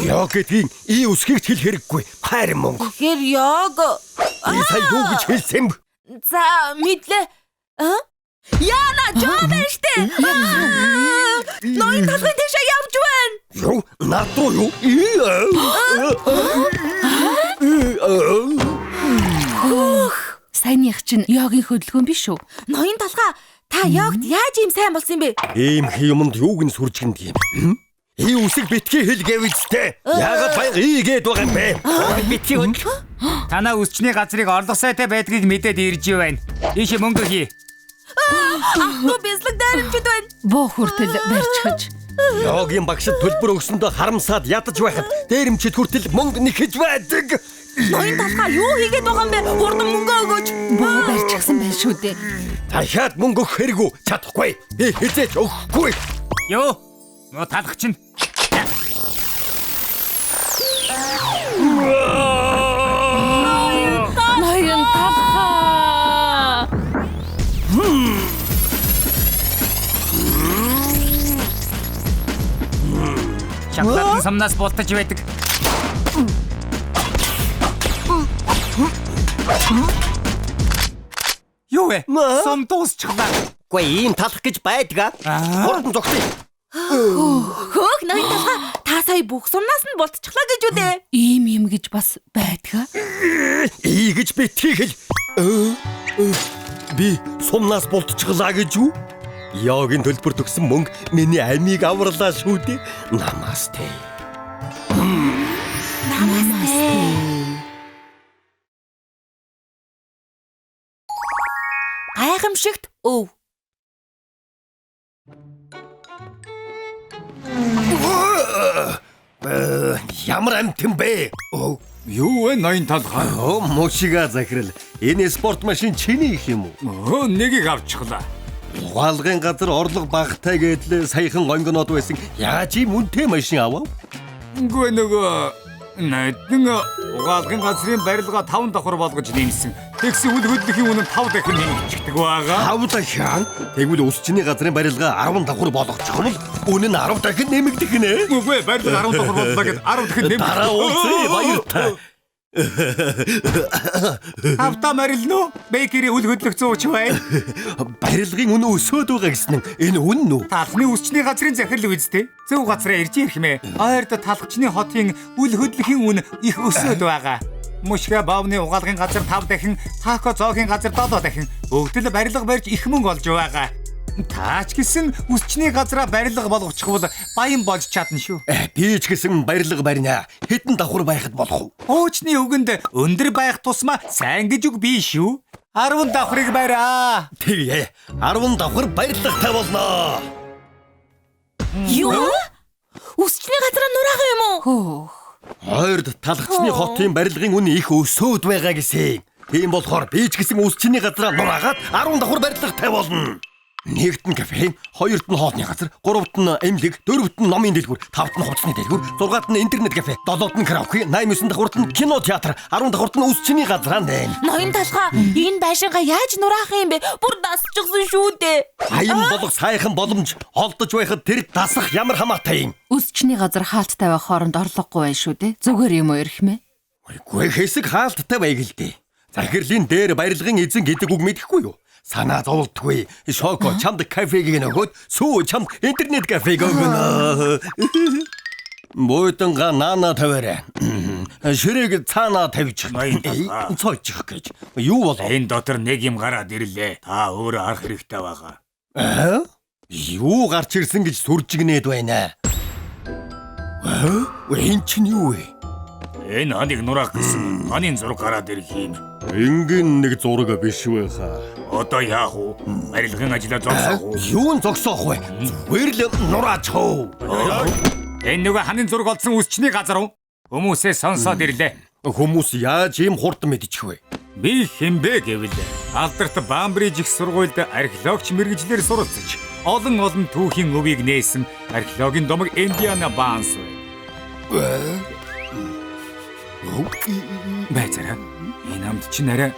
Йог гэдгийг и үсгийг хэл хэрэггүй. Хайр мөнгө. Тэгэхээр йог. Би сая юу гэж хэлсэн бэ? За мэдлээ. Яна жоо байна штэ. Ноён талхын тийшээ явж байна. Юу? Над руу юу? Хөөх саяных чинь йогийн хөдөлгөөн биш үү? Ноён талхаа та йогт яаж ийм сайн болсон юм бэ? Ийм юмд юуг нь сүржигнэдэг юм? И үсэг битгий хэл гэвэжтэй. Яагаад баян и гээд байгаа юм бэ? Битгий хөдөл. Танаа үсчний газрыг орлого сайтай байдгийг мэдээд ирж байна. Ийш мөнгө хий. Ах бислэг дайрамчд байна. Боо хүртэл барьчихаж. Йогийн багшд төлбөр өгсөндөө харамсаад ядаж байхад дээрэмчид хүртэл мөнгө нэхэж байдаг. Ноён талхаа юу хийгээд байгаа юм бэ? Хурдан мөнгө өгөөч. Боо барьчихсан байх шүү дээ. Дахиад мөнгө өгөх хэрэггүй. Чадахгүй. Би хизээч өгөхгүй. Юу? Нөө талах чинь. Ноён талхаа. Шоколадын сумнаас бултаж байдаг. Юу вэ? Сум дуусчихлаа. Үгүй ийм талах гэж байдаг аа. Хурдан зогсъё. Хөөх ноён талхаа та сая бүх сумнаас нь бултчихлаа гэж үү дээ? Ийм юм гэж бас байдгаа. И гэж битгий хэл. Би сумнаас бултчихлаа гэж үү? Йогийн төлбөр төгсөн мөнгө миний амийг аварлаа шүү дээ. Намасте. Намасте. Гайхамшигт өв. Ямар амтэн бэ? Юу вэ ноён талхаа? Мушига захирал. Энэ спорт машин чиний их юм уу? Нэгийг авчихлаа. Угаалгын газар орлого багатай гэдэл саяхан гонгонод байсан. Яаж ийм үнэтэй машин авав? Үгүй нөгөө нодон угаалгын газрын барилга 5 давхар болгож нэмсэн. Тэгсэн үл хөдлөхийн үнэ 5 дахин нэмэгдчихдэг байгаа. 5 дахин. Тэгвэл үсчний газрын барилга 10 давхар болгочих юм бол үнэ нь 10 дахин нэмэгдэх нэ. Үгүй барилга 10 давхар боллоо гэд 10 дахин нэмэгдэх. Дараа уулзъя баяртай. Тавтаа морилно уу? Бейкери үл хөдлөх зууч бай. Барилгын үнэ өсөөд байгаа гэсэн нь энэ үнэн үү? Талхны үсчний газрын захирал үсттэй. Зөв газраа ирж ирхмээ. Ойрд талхчны хотын үл хөдлөхийн үнэ их өсөөд байгаа. Мушга баавны угаалгын газар 5 дахин, тако зоогийн газар 7 дахин. Бүгд л барилга барьж их мөнгө олж байгаа. Таач гэсэн үсчний газраа барилга болгочихвол баян болж чадна шүү. Би ч гэсэн барилга барина. Хэдэн давхар байхад болох вэ? Хуучны үгэнд өндөр байх тусмаа сайн гэж үг биш шүү. 10 давхрыг бариа. Тэгье. 10 давхар барилгатай болно. Юу? Үсчний газраа нураах юм уу? Хөөх. Ойрд талхчны хотын барилгын үнэ их өсөөд байгаа гэсэн. Тийм болохоор би ч гэсэн үсчний газраа нураагаад 10 давхар барилгатай болно. Нэгт нь кафе, хоёрт нь хоолны газар, гуравт нь эмнэлэг, дөрөвт нь номын дэлгүүр, тавт нь хувцсны дэлгүүр, зургаат нь интернет кафе, долоот нь караоке, 8 9 давхарт нь кино театр, 10 давхарт нь үсчний газраа нэ. Ноён талхаа энэ байшингаа яаж нураах юм бэ? Бүр дасчихсан шүү дээ. Баян болох сайхан боломж олдож байхад тэр дасах ямар хамаатай юм? Үсчний газар хаалттай байх хооронд орлогогүй байх шүү дээ. Зүгээр юм уу эрхмээ? Үгүй хэсэг хаалттай байг л дээ. Захирлын дээр барилгын эзэн гэдэг үг мэдэхгүй юу? Санаа зовлтгүй. Шоко чамд кафег нөгөөд сүү чамд интернет кафег өгнө. Бууданга наана тавиарай. Ширээг цаанаа тавьчих. Цойчих гэж. Юу болов? Энэ дотор нэг юм гараад ирлээ. Та өөрөө харах хэрэгтэй байгаа. Аа? Юу гарч ирсэн гэж сүржигнээд байна. Аа? Энэ чинь юу вэ? Энэ ханыг нураах гэсэн ханын зураг гараад ирэх юм. Энгийн нэг зураг биш вэ хаа? Одоо яах вэ? Барилгын ажлаа зогсоох уу? Юун зогсоох вэ? Зүгээр л нураач хөө. Энэ нөгөө ханын зураг олдсон үсчний газар уу? Хүмүүсээ сонсоод ирлээ. Хүмүүс яаж ийм хурд мэдчих вэ? Би хинбэ гэвэл алдарт Бамбриж их сургуульд археологч мэргэжлэр суралцж олон олон түүхийн өвийг нээсэн археологийн домог Индиана Баанс вэ. Байцаараа. Энэ амт чинь арай.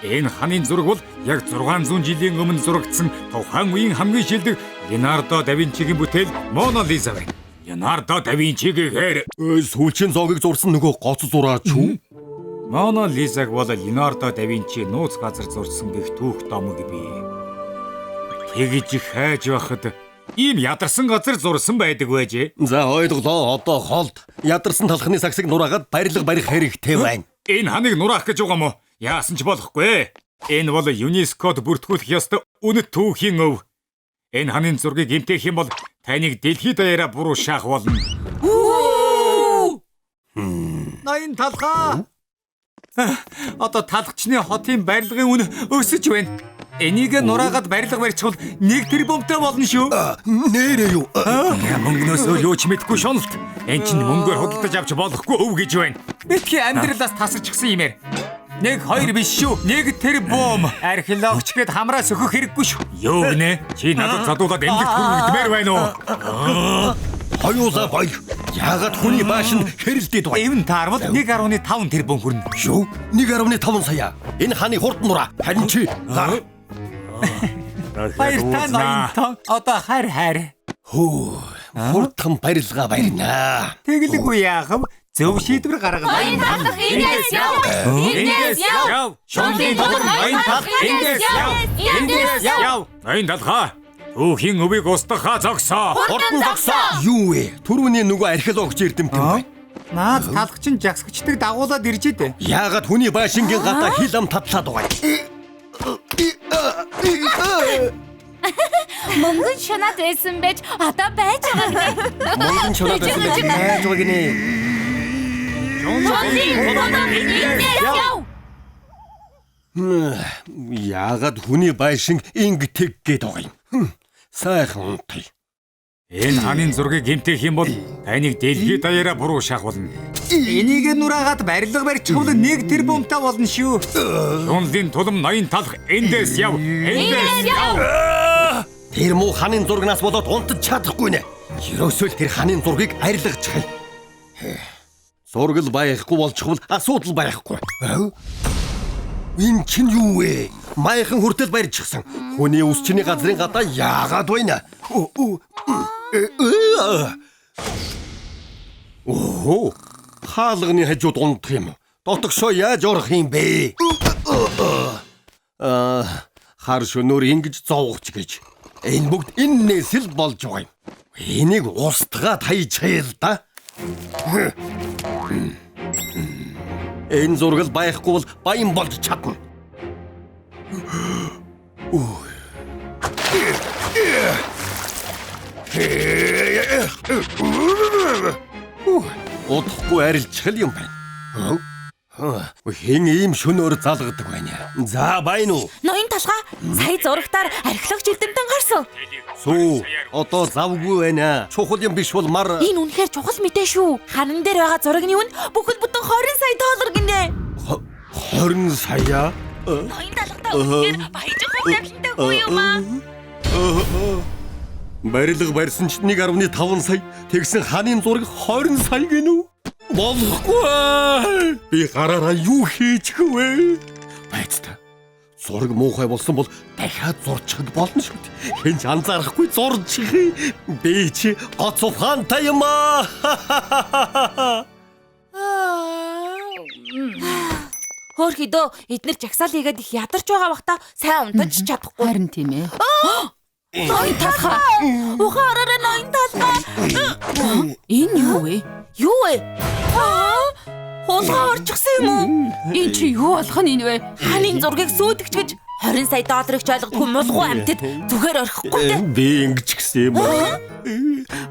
Энэ ханын зураг бол яг 600 жилийн өмнө зурагдсан тухайн үеийн хамгийн шилдэг Леонардо да Винчигийн бүтээл Мона Лиза байна. Леонардо да Винчигийн хээр сүүлчийн зоогийг зурсан нөгөө гоц зураач үү? Мона Лизаг бол Леонардо да Винчи нууц газар зурсан гэх түүх домог бий. Тэгж их хайж байхад ийм ядарсан газар зурсан байдаг байжээ. За ойлголоо. Одоо холд ядарсан талхны сагсыг нураагаад барилга барих хэрэгтэй байна. Энэ ханыг нураах гэж байгаа юм уу? Яасан ч болохгүй. Энэ бол ЮНЕСКОд бүртгүүлэх ёстой үнэт түүхийн өв. Энэ ханын зургийг гэмтэх юм бол таныг дэлхийд даяараа буруу шаах болно. Ноён талхаа. Одоо талхчны хотын барилгын үнэ өсөж байна. Энийг нураагаад барилга барьчихвал 1 тэрбумтай болно шүү. Нээрээ юу? Мөнгнөөс өөр юу ч мэдэхгүй шуналт. Эн чинь мөнгөөр худалдаж авч болохгүй өв гэж байна. Битгий амьдралаас тасарчихсан юмэр. 1 2 биш шүү. 1 тэрбум. Археологч гэд хамраа сөхөх хэрэггүй шүү. Юу гинэ? Чи надад задуулаад эмнэлэгт хүргэгдмээр байна уу? Хоёулаа гоё. Яагаад хүний баашинд хэрэлдээд байна? Эвэн таарвал 1.5 тэрбум хүрнэ. Юу? 1.5 сая. Энэ ханы хурд нураа. Харин чи гар. Баяртай ноёнтон. Одоо хайр хайр. Хөө. Хурдхан барилга барина. Тэгэлгүй яах вэ? Зөв шийдвэр гаргалаа. Ноён талх эндээс яв. Эндээс яв. Шунлын толгой ноён талх эндээс яв. Эндээс яв. Ноён талхаа. Түүхийн өвийг устгахаа зогсоо. Хурдан зогсоо. Юу вэ? Түрүүний нөгөө археологч эрдэмтэн байна. Наад талхчин жагсагчдыг дагуулад ирж идэ. Яагаад хүний байшингийн гадаа хил ам татлаад байгаа юм? Мөнгөн шунаад байсан байж одоо байж байгаа гинэ. Мөнгөн шунаад байсан байж байж байгаа гинэ. Шунлын толгой эндээс яв. Яагаад хүний байшин ингэ тэг гээд байгаа юм? Сайхан унтъя. Энэ ханын зургийг гэмтэх юм бол таныг дэлхийд даяараа буруу шаах болно. Энийг нураагаад барилга барьчихвал 1 тэрбумтай болно шүү. Шунлын тулам ноён талх эндээс яв. Эндээс яв. Тэр муу ханын зургнаас болоод унтаж чадахгүй нэ. Ерөөсөө л тэр ханын зургийг арилгачих. Зураг байхгүй болчихвол асуудал байхгүй. Энэ чинь юу вэ? Майхан хүртэл барьчихсан. Хүний үсчний газрын гадаа яагаад байна? Оо, хаалганы хажууд унтах юм. Дотогшоо яаж орох юм бэ? Хар шөнөөр ингэж зовгоч гэж. Энэ бүгд эннээс л болж байгаа юм. Энийг устгаад хайчихъя л да. Энэ зураг байхгүй бол баян болж чадна. Удахгүй арилжих юм байна. Хэн ийм шөнөөр залгадаг байна? За байна уу? Ноён толгой сая зурагтаар археологч эрдэмтэн гарсан. Сүү, одоо завгүй байна. Чухал юм биш бол мар. Энэ үнэхээр чухал мэдээ шүү. Ханан дээр байгаа зурагны үн бүхэл бүтэн 20 сая доллар гинэ. 20 сая? Ноён толгойтой үнэхээр баяжих хүлээлттэй үгүй юм аа. Барилга барьсан ч 1.5 сая, тэгсэн ханын зураг 20 сая гинүү. Болохгүй. Би гараараа юу хийчих вэ? Байцтай. Зураг муухай болсон бол дахиад зурчихад болно шүү дээ. Хэн ч анзаарахгүй зурчих. Би чи гоц ухаантай юм аа. Хөөрхөдөө эднэр жагсаал хийгээд их ядарч байгаа бахта сайн унтаж чадахгүй. Харин тийм ээ. Ноён толгой. Ухаан ороорой ноён толгой. Энэ юу вэ? Юу вэ? Хулгай орчихсон юм уу? Энэ чи юу болох нь энэ вэ? Ханын зургийг сүйтгэж гэж 20 сая долларыг ч ойлгохгүй мулгуу амьтад зүгээр орхихгүй дээ. Би ингэж гисэн юм аа.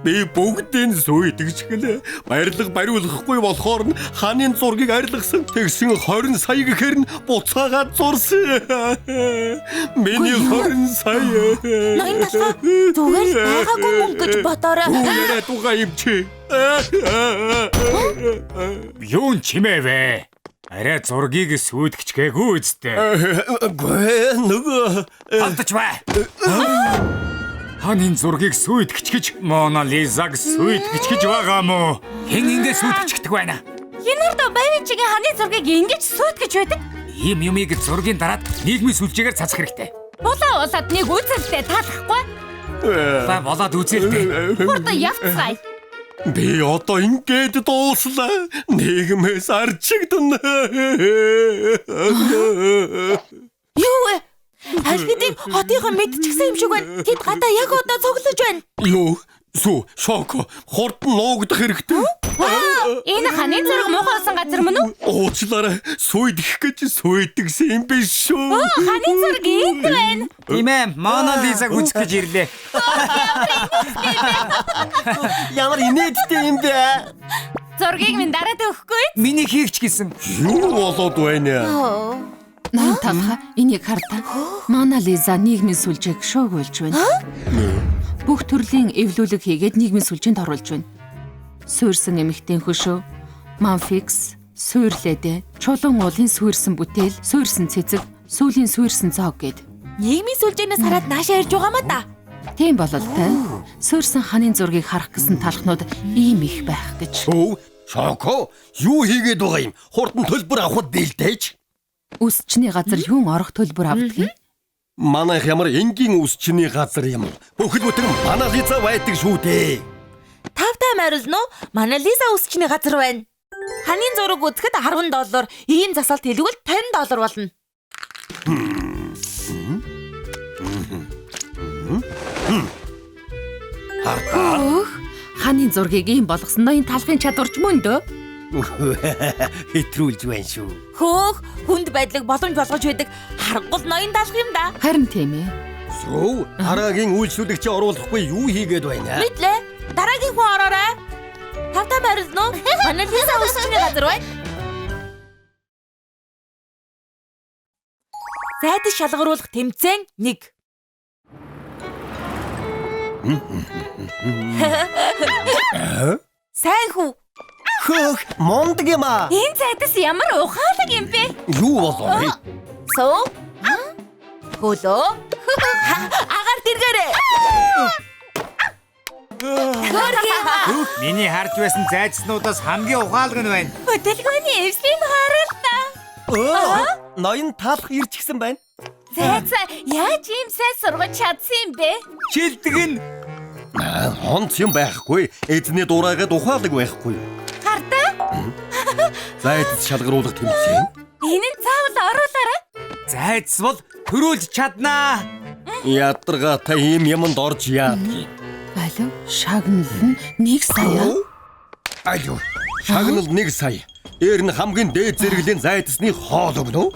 Би бүгдийг сүйтгэж гэлээ. Барилга бариулахгүй болохоор нь ханын зургийг арилгасан. Тэгсэн 20 сая гэхээр нь буцаагаад зурсан. Миний 20 сая. Ноён толгой зүгээр л байгаагүй мөнгө гэж бодоорой. Яриад байгаа юм чи. Юун чимээ вэ? Арай зургийг сүйтгэжгээгүй үсттэй. Гүй нөгөө алдаж бай. Ханын зургийг сүйтгэж гэж Мона Лизаг сүйтгэж гэж байгаа мó? Хэн ингэ сүйтгэждэг байна? Леонардо да Винчигийн ханы зургийг ингэж сүйтгэж байдаг. Ийм юмыг зургийн дараад нийгмийн сүлжээгээр цацах хэрэгтэй. Булаа болоод нэг үзэлтэй таалахгүй. Булаа болоод үзэлтэй. Хурдан явцгаая. Би одоо ингээд дууслаа. Нийгмээс арчигдана. Юу вэ? Аль хэдийн хотынхон мэдчихсэн юм шиг байна. Тэд гадаа яг одоо цуглаж байна. Юу? Сүү, шоко. Хурдан нуугдах хэрэгтэй. Энэ ханын зураг муухай болсон газар мөн үү? Уучлаарай. Сүйдэх гэж сүйдгсэн юм биш шүү. Ханын зураг энд байна. Тийм ээ, Мона Лизаг үзэх гэж ирлээ. Ямар инээдтэй юм бэ? Зургийг минь дараад өгөхгүй? Миний хийгч гэсэн. Юу болоод байна? Ноён толгой энийг хар та. Мона Лиза нийгмийн сүлжээг шуугуулж байна. Бүх төрлийн эвлүүлэг хийгээд нийгмийн сүлжээнд оруулж байна. Суурьсан эмэгтэйн хөшөө, Манфикс, суурлээдэ, чулуун уулын суурьсан бүтээл, суурьсан цэцэг, сүүлийн суурьсан зоог гэд. Нийгмийн сүлжээнээс хараад наашаа ирж байгаа маа да. Тийм бололтой. Суурьсан ханын зургийг харах гэсэн талхнууд ийм их байх гэж. Өө, Шоко, юу хийгээд байгаа юм? Хурдан төлбөр авахд бэлдээж. Үсчний газар юун орох төлбөр авдаг юм? Манайх ямар энгийн үсчний газар юм. Бүхэл бүтэн Мона Лиза байдаг шүү дээ. Тавтай морилно уу? Мона Лиза үсчний газар байна. Ханын зураг үзэхэд 10 доллар, ийм засалт хэлгвэл 50 доллар болно. Хөөх, ханын зургийг ийм болгосон ноён талхын чадварч мөн дөө. Хэтрүүлж байна шүү. Хөөх, хүнд байдлыг боломж болгож байдаг харангуул ноён талх юм да. Харин тийм ээ. Сүү, дараагийн үйлчлүүлэгчээ оруулахгүй юу хийгээд байна? Мэдлээ. Дараагийн хүн ороорой. Тавтай морилно уу? Мона Лиза үсчний газар байна. Зайдас шалгаруулах тэмцээн 1. Сайн хүү. Хөөх, мундаг юм аа. Энэ зайдас ямар ухаалаг юм бэ? Юу болов вэ? Суу. Хөлөө. Агаар дэргээрээ. Миний харж байсан зайцнуудаас хамгийн ухаалаг нь байна. Хөдөлгөөний эвслийн харалта. Ноён талх ирчихсэн байна. Зайц яаж ийм сайн сургаж чадсан юм бэ? Шилдэг нь Онц юм байхгүй. Эзний дураагаад ухаалаг байхгүй. Хардаа. Зайц шалгаруулах тэмцээн. Энэ нь заавал оруулаарай. Зайц бол төрүүлж чаднаа. Ядаргаатай ийм юмд орж яадгийг. Алив шагнал нь 1 сая. Алив шагнал 1 сая. Дээр нь хамгийн дээд зэрэглэлийн зайцсны хоол өгнө үү?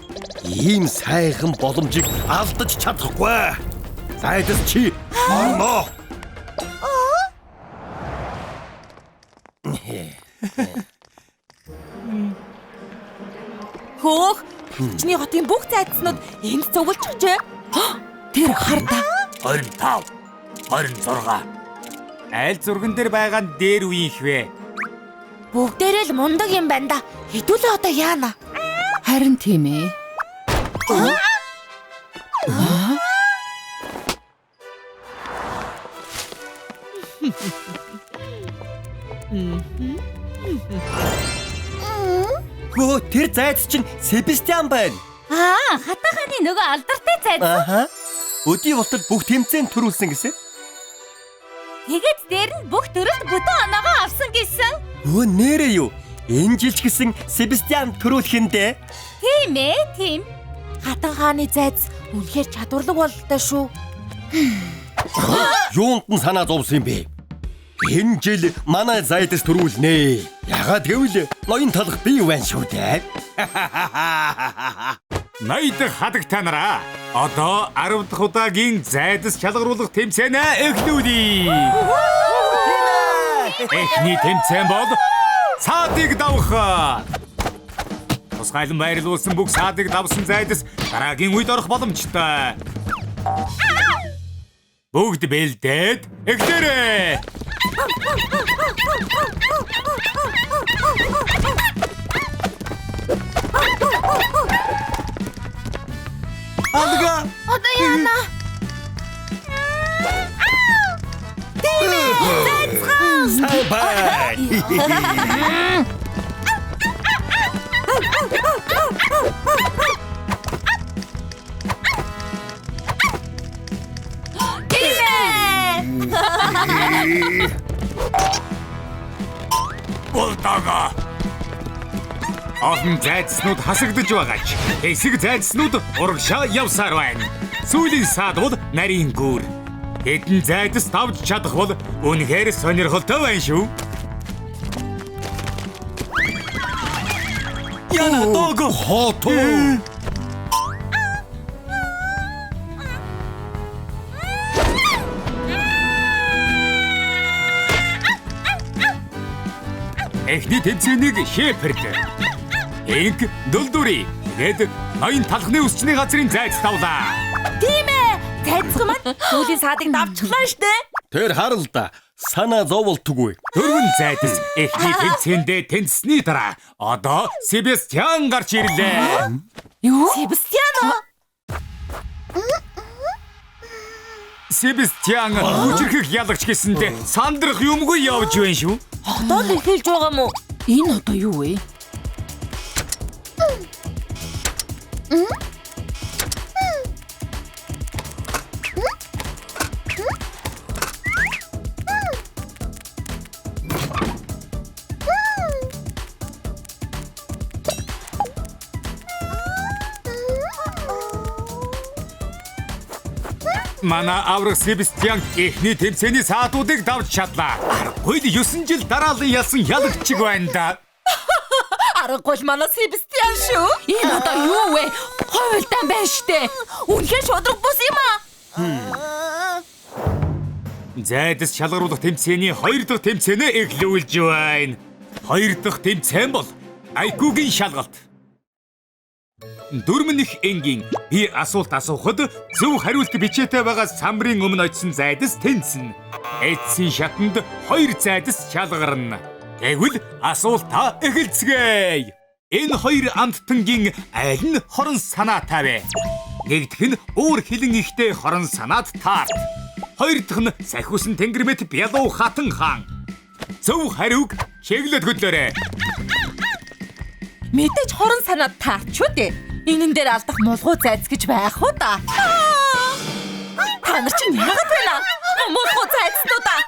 Ийм сайхан боломжийг алдаж чадахгүй. Зайдас чи орно. Хөөх, чиний хотын бүх зайцнууд энд цуглчихжээ. Тэр хардаа. 25 26. Аль зурган дээр байгаа нь дээр үеийнх вэ? Бүгдээрээ л мундаг юм байна да. Хэдүүлээ одоо яана? Харин тийм ээ. Хөө, тэр зайц чинь Себастьян байна. Аа, хатан хааны нөгөө алдартай зайц. Аха. Өдий болтол бүх тэмцээн төрүүлсэн гэсэн. Тэгээд дээр нь бүх төрөлт бүтэн оноогоо авсан гэсэн. Өө, нэрээ юу? Энэ жил ч гэсэн Себастьян төрүүлэх юм дээ. Тийм ээ, тийм. Хатан хааны зайц үнэхээр чадварлаг бололтой шүү. Юунд нь санаа зовсон юм бэ? Энэ жил манай зайдас төрүүлнэ. Ягаад гэвэл ноён талах бий байна шүү дээ. Ноёд хадаг та нараа. Одоо 10 дахь удаагийн зайдас шалгаруулах тэмцээнээ эхлүүлье. Эхний тэмцээн бол саадыг давах. Тусгайлан байрлуулсан бүх саадыг давсан зайдас дараагийн үед орох боломжтой. Бүгд бэлдээд эхлээрэй. Алга. Одоо яана? Сайн байна. Болтого. Олон зайцнууд хасагдаж байгаач. Хэсэг зайцнууд урагшаа явсаар байна. Сүүлийн саад бол нарийн гүр. Хэдэн зайдас давж чадах бол үнэхээр сонирхолтой байна шүү. Яна дого хотоо. Эхний тэмцээнийг Шеперд, Инк Дүлдүри, тэгээд ноён талхны өсчний газрын зайц давлаа. Тийм ээ. Зайцхан маань сүүлийн саадыг давчихлаа штэ. Тэр харал да. Санаа зоволтгүй. Дөрвөн зайдас эхний тэмцээндээ тэнцсэний дараа одоо Себастьян гарч ирлээ. Юу? Себастьян уу? Себастьян хүчирхэг ялагч гэсэндээ сандрах юмгүй явж байна шүү. Одоо л эхэлж байгаа мó? Энэ одоо юу вэ? Манай аврах Себастьян эхний тэмцээний саадуудыг давж чадлаа. Аргагүй л 9 жил дараалан ялсан ялагчиг байна да. Аргагүй л манай Себастьян шүү. Энэ одоо юу вэ? Хувилдаан байна штэ. Үнэхээр шудраг бус юм аа. Зайдас шалгаруулах тэмцээний 2 дахь тэмцээнээ эхлүүлж байна. 2 дахь тэмцээн бол IQ-гийн шалгалт. Дөрмөн их энгийн би асуулт асуухад зөв хариулт бичээтэй байгаа самрын өмнө очсон зайдас тэнцэнэ. Эцсийн шатанд 2 зайдас шалгарна. Тэгвэл асуултаа эхэлцгээе. Энэ хоёр амттангийн аль нь хорон санаатай вэ? Нэгдэх нь уур хилэн ихтэй хорон санаад таарт. Хоёр дахь нь сахиусан тэнгэр мэт Бялуу хатан хаан. Зөв хариуг чиглээд хөдлөөрэй. Мэдээж хорон санаад таарч үү дээ. Энэн дээр алдах мулгуу зайц гэж байх уу да. Та нар чинь яагаад байна? Мулгуу зайцнуудаа.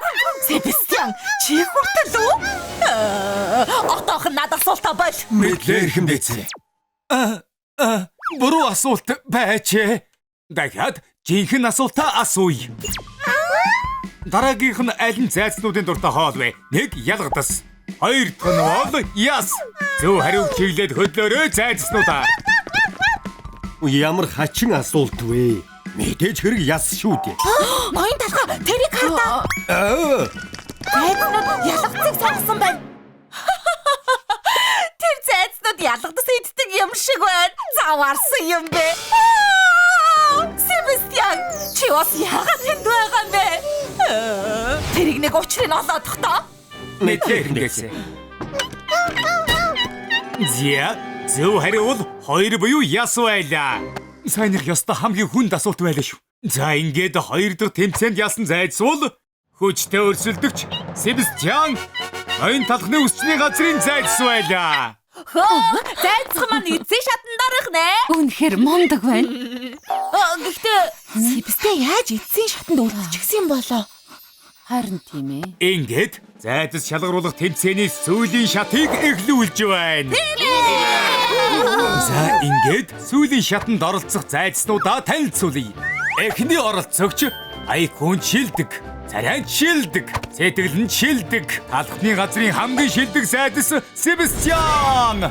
Себастьян, чи хүртэл үү? Отоохон надад асуултаа бол. Мэдлээ эрхэм дээдсээ. Буруу асуулт байж. Дахиад жинхэнэ асуултаа асууя. Дараагийнх нь аль нь зайцнуудын дуртай хоол вэ? Нэг ялгадас. Хоёр дахь нь бол яс. Зөв хариуг чиглээд хөдлөөрэй зайцнуудаа. Ямар хачин асуулт вэ? Мэдээж хэрэг яс шүү дээ. Ноён талхаа тэрийг хардаа. Зайцнууд ялгацыг сонгосон байна. Тэр зайцнууд ялгадас иддэг юм шиг байна. Заваарсан юм бэ. Себастьян, чи бас яагаад тэнд байгаа юм бэ? Тэрийг нэг учрыг олоодох тоо. Мэдлээ хэрэгсэ. Зя, зөв хариу бол хоёр буюу яс байлаа. Сайных ёстой хамгийн хүнд асуулт байлаа шүү. За ингээд хоёр дахь тэмцээнд ялсан зайцвал хүчтэй өрсөлдөгч Себастьян ноён талхны өсчний газрын зайц байлаа. Хөө, зайцхан маань эзэн шатан дарах нэ. Үнэхээр мундаг байна. Гэхдээ Себастьян яаж эзэн шатанд үлдчихсэн юм болоо? Харин тийм ээ. Ингээд зайдас шалгаруулах тэмцээний сүүлийн шатыг эхлүүлж байна. За ингээд сүүлийн шатанд оролцох зайцнуудаа танилцуулъя. Эхний оролцогч айкун шилдэг, царайн шилдэг, сэтгэл нь шилдэг, талхны газрын хамгийн шилдэг зайдас Себастьян.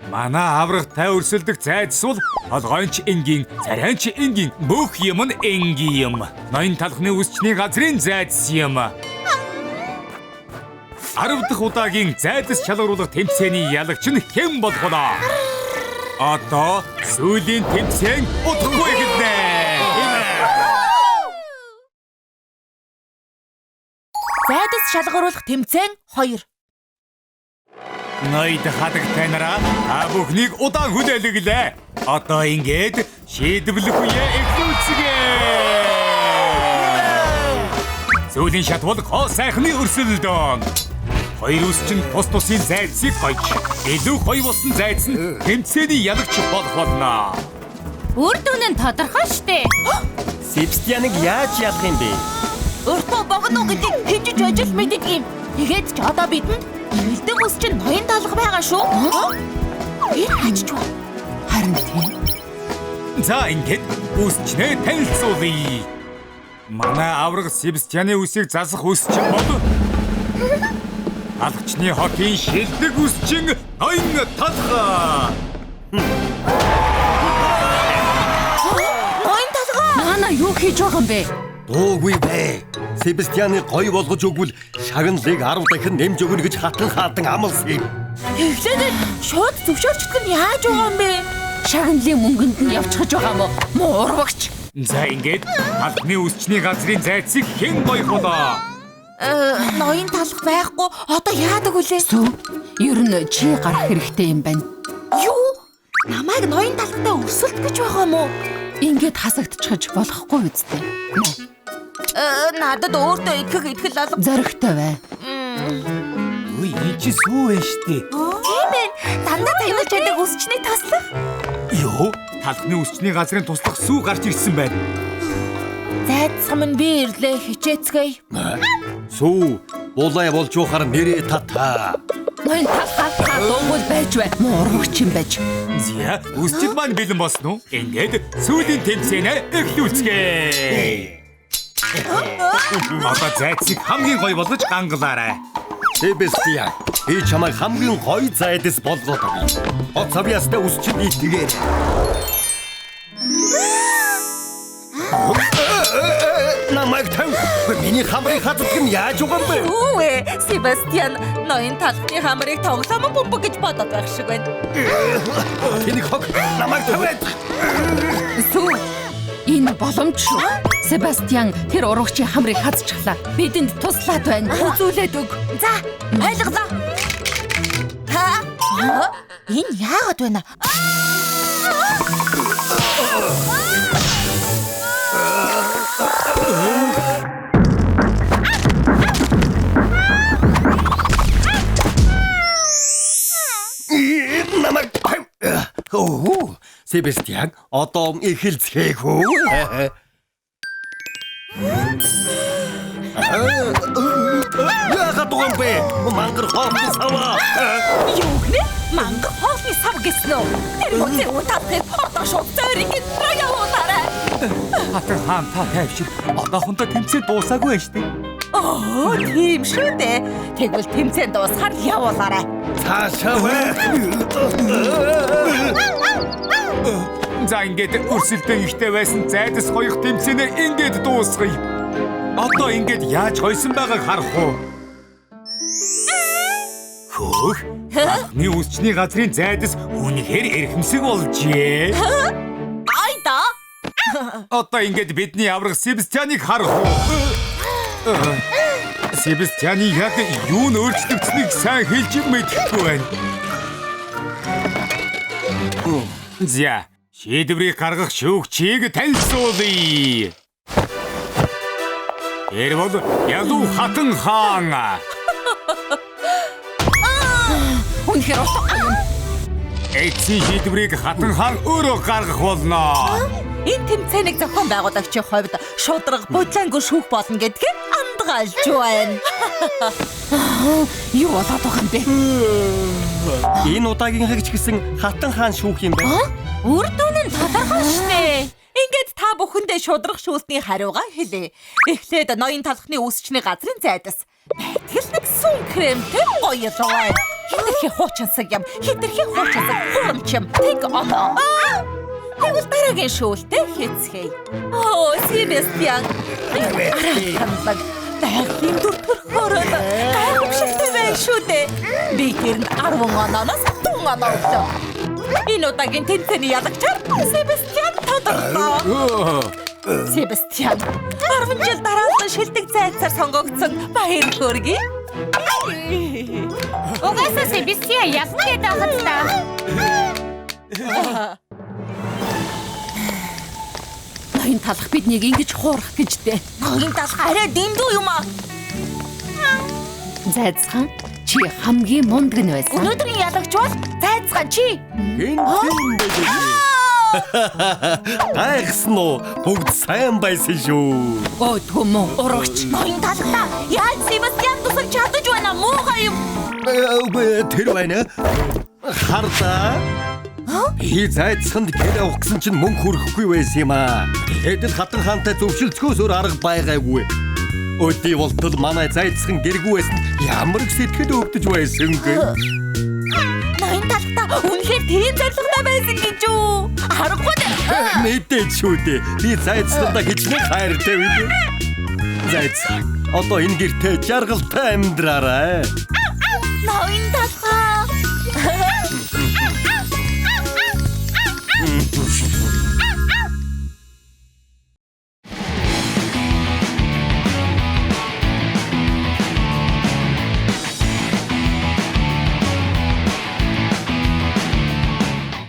Манай аврагтай өрсөлдөх зайдас бол толгойн ч энгийн, царайн ч энгийн, бүх юм нь энгийн юм. Ноён талхны үсчний газрын зайдас юм. 10 дахь удаагийн зайдас шалгаруулах тэмцээний ялагч нь хэн болох вэ? Одоо сүүлийн тэмцээн удахгүй эхэлнэ. Зайдас шалгаруулах тэмцээн 2. Ноёд хадагтай нараа та бүхнийг удаан хүлээлгэлээ. Одоо ингээд шийдвэрлэх үе эхлүүлцгээе. Сүүлийн шат бол хоо сайхны өрсөлдөөн. Хоёр үсчин тус тусын зайцыг гойж, илүү гоё болсон зайц нь тэмцээний ялагч болох болно. Үр дүн нь тодорхой штэ. Себастьяныг яаж ялах юм бэ? Уртуу богино гэдгийг хинжиж ажил мэддэг юм. Тэгээд ч одоо бидэнд элдэн үсчин ноён талх байгаа шүү. Энэ хажиж ба. Харин тийм. За ингээд үсчнээ танилцуулъя. Манай авраг Себастьяны үсийг засах үсчин бол Алгачны хотын шилдэг үсчин ноён талха. Ноён талха. Нана юу хийж байгаа юм бэ? Дуугүй бэ. Себастьяныг гоё болгож өгвөл шагналыг 10 дахин нэмж өгнө гэж хатан хаадан амласан юм. Тэглээд шууд зөвшөөрчдөг нь яаж байгаа юм бэ? Шагналын мөнгөнд нь явчихж байгаа юм уу? Муу урвагч. За ингээд албаны үсчний газрын зайцыг хэн гоёх болоо? Ноён талх байхгүй. Одоо яадаг үлээ? Сүү. Ер нь чи гарах хэрэгтэй юм байна. Юу? Намайг ноён талхтай өрсөлдөх гэж байгаа юм уу? Ингээд хасагдчихж болохгүй үстэй. Надад өөртөө итгэх итгэл алга. Зоригтой бай. Үгүй энэ чи сүү байна штэ. Тийм ээ. Дандаа тамилж байдаг үсчний туслах. Йоо, талхны үсчний газрын туслах сүү гарч ирсэн байна. Зайцхан минь би ирлээ хичээцгээе. Сүү, булай болж уухаар нэрээ тата. Ноён талхаа та дуугүй байж бай. Муу урвагч юм байж. Зя, үсчид маань бэлэн болсон уу? Ингээд сүүлийн тэмцээнээ эхлүүлцгээе. Одоо зайцыг хамгийн гоё болгож гангалаарай. Себастьян, би чамайг хамгийн гоё зайдас болгоод өгье. Хот цавьяастай үсчид итгээр. Намайг тав. Миний хамрыг хаддаг нь яаж байгаа юм бэ? Юу вэ? Себастьян ноён талхны хамрыг тоглоом бөмбөг гэж бодоод байх шиг байна. Тэнийг хог намайг тавиад. Сүү. Энэ боломж шүү. Себастьян тэр урвагчийн хамрыг хазчихлаа. Бидэнд туслаад байна. Үзүүлээд өг. За, ойлголоо. Ха? Энэ яагаад байна? Себастьян, одоо эхэлцгээх үү? Яагаад байгаа юм бэ? Мангар хоолны сав. Юу гэнэ? Мангар хоолны сав гэсэн үү? Тэр мөцөө утаахыг одоо шууд зөөрийг руу явуулаарай. Хатан хаан та тайвшир. Одоохондоо тэмцээн дуусаагүй байж тээ. Оо, тийм шүү дээ. Тэгвэл тэмцээн дуусахаар явуулаарай. Цаашаа вэ. За ингээд өрсөлдөөн ихтэй байсан зайдас гоёх тэмцээнээ ингээд дуусгая. Одоо ингээд яаж гойсон байгааг харах уу? Хөөх. Анхны үсчний газрын зайдас үнэхээр эрхэмсэг болжээ. Ай да. Одоо ингээд бидний аврах Себастьяныг харах уу? Себастьяны яг юу нь өөрчлөгдсөнийг сайн хэлж мэдэхгүй байна. За, шийдвэрийг гаргах шүүгчийг танилцуулъя. Тэр бол Ялуу Хатан хаан. Үнэхээр утгагүй юм. Эцсийн шийдвэрийг Хатан хаан өөрөө гаргах болно. Энэ тэмцээнийг зохион байгуулагчийн хувьд шударга будлаангүй шүүх болно гэдгийг андгаалж байна. Юу болоод байгаа юм бэ? Энэ удаагийн хагч гэсэн Хатан хаан шүүх юм байна. Үр дүн нь тодорхой шнэ. Ингээд та бүхэндээ шударга шүүлтний хариугаа хэлье. Эхлээд ноён талхны үсчний газрын зайдас. Байтгал нэг сүүн кремтэй гоё л байна. Хэтэрхий хуучинсаг юм. Хэтэрхий хуучинсаг хурамч юм. Тэг оноо. Тэгвэл дараагийн шүүлтээ хийцгээе. Оо, Себастьян. Арай байгалийн дүр төрхөөр л гайхамшигтай байна шүү дээ. Би тэрэнд 10 онооноос 4 оноо өглөө. Энэ удаагийн тэмцээний ялагчаар Себастьян тодорлоо. Себастьян 10 жил дараалан шилдэг зайцаар сонгогдсон баяр хөөргий. Угаасаа Себастьян ялна гэдэг байхад та. Ноён талах биднийг ингэж хуурах гэж дээ. Ноён талах арай дэндүү юм аа. Зайцхан чи хамгийн мундаг нь байсан. Өнөөдрийн ялагч бол Зайцхан чи. Хэн тийм бэ? Гайхсан уу? Бүгд сайн байсан шүү. Өө түмэн урагч. Ноён талахта яаж Себастьян тусалж чадаж байна муухай юм. Тэр байна. Харлаа. Би зайцханд гэр авах гэсэн чинь мөнгө хүрэхгүй байсан юм аа. Тэгээд л Хатан хаантай зөвшөлдөхөөс өөр арга байгаагүй. Өдий болтол манай зайцхан гэргүй байсан ямар их сэтгэл өвдөж байсан гэ. Ноён талахта үнэхээр тийм зорилготой байсан гэж үү? Харахгүй дээ. Мэдээж шүү дээ. Би зайцхандаа хичнээн хайртай үү. Зайцхан одоо энэ гэртээ жаргалтай амьдраарай. Ноён талхаа.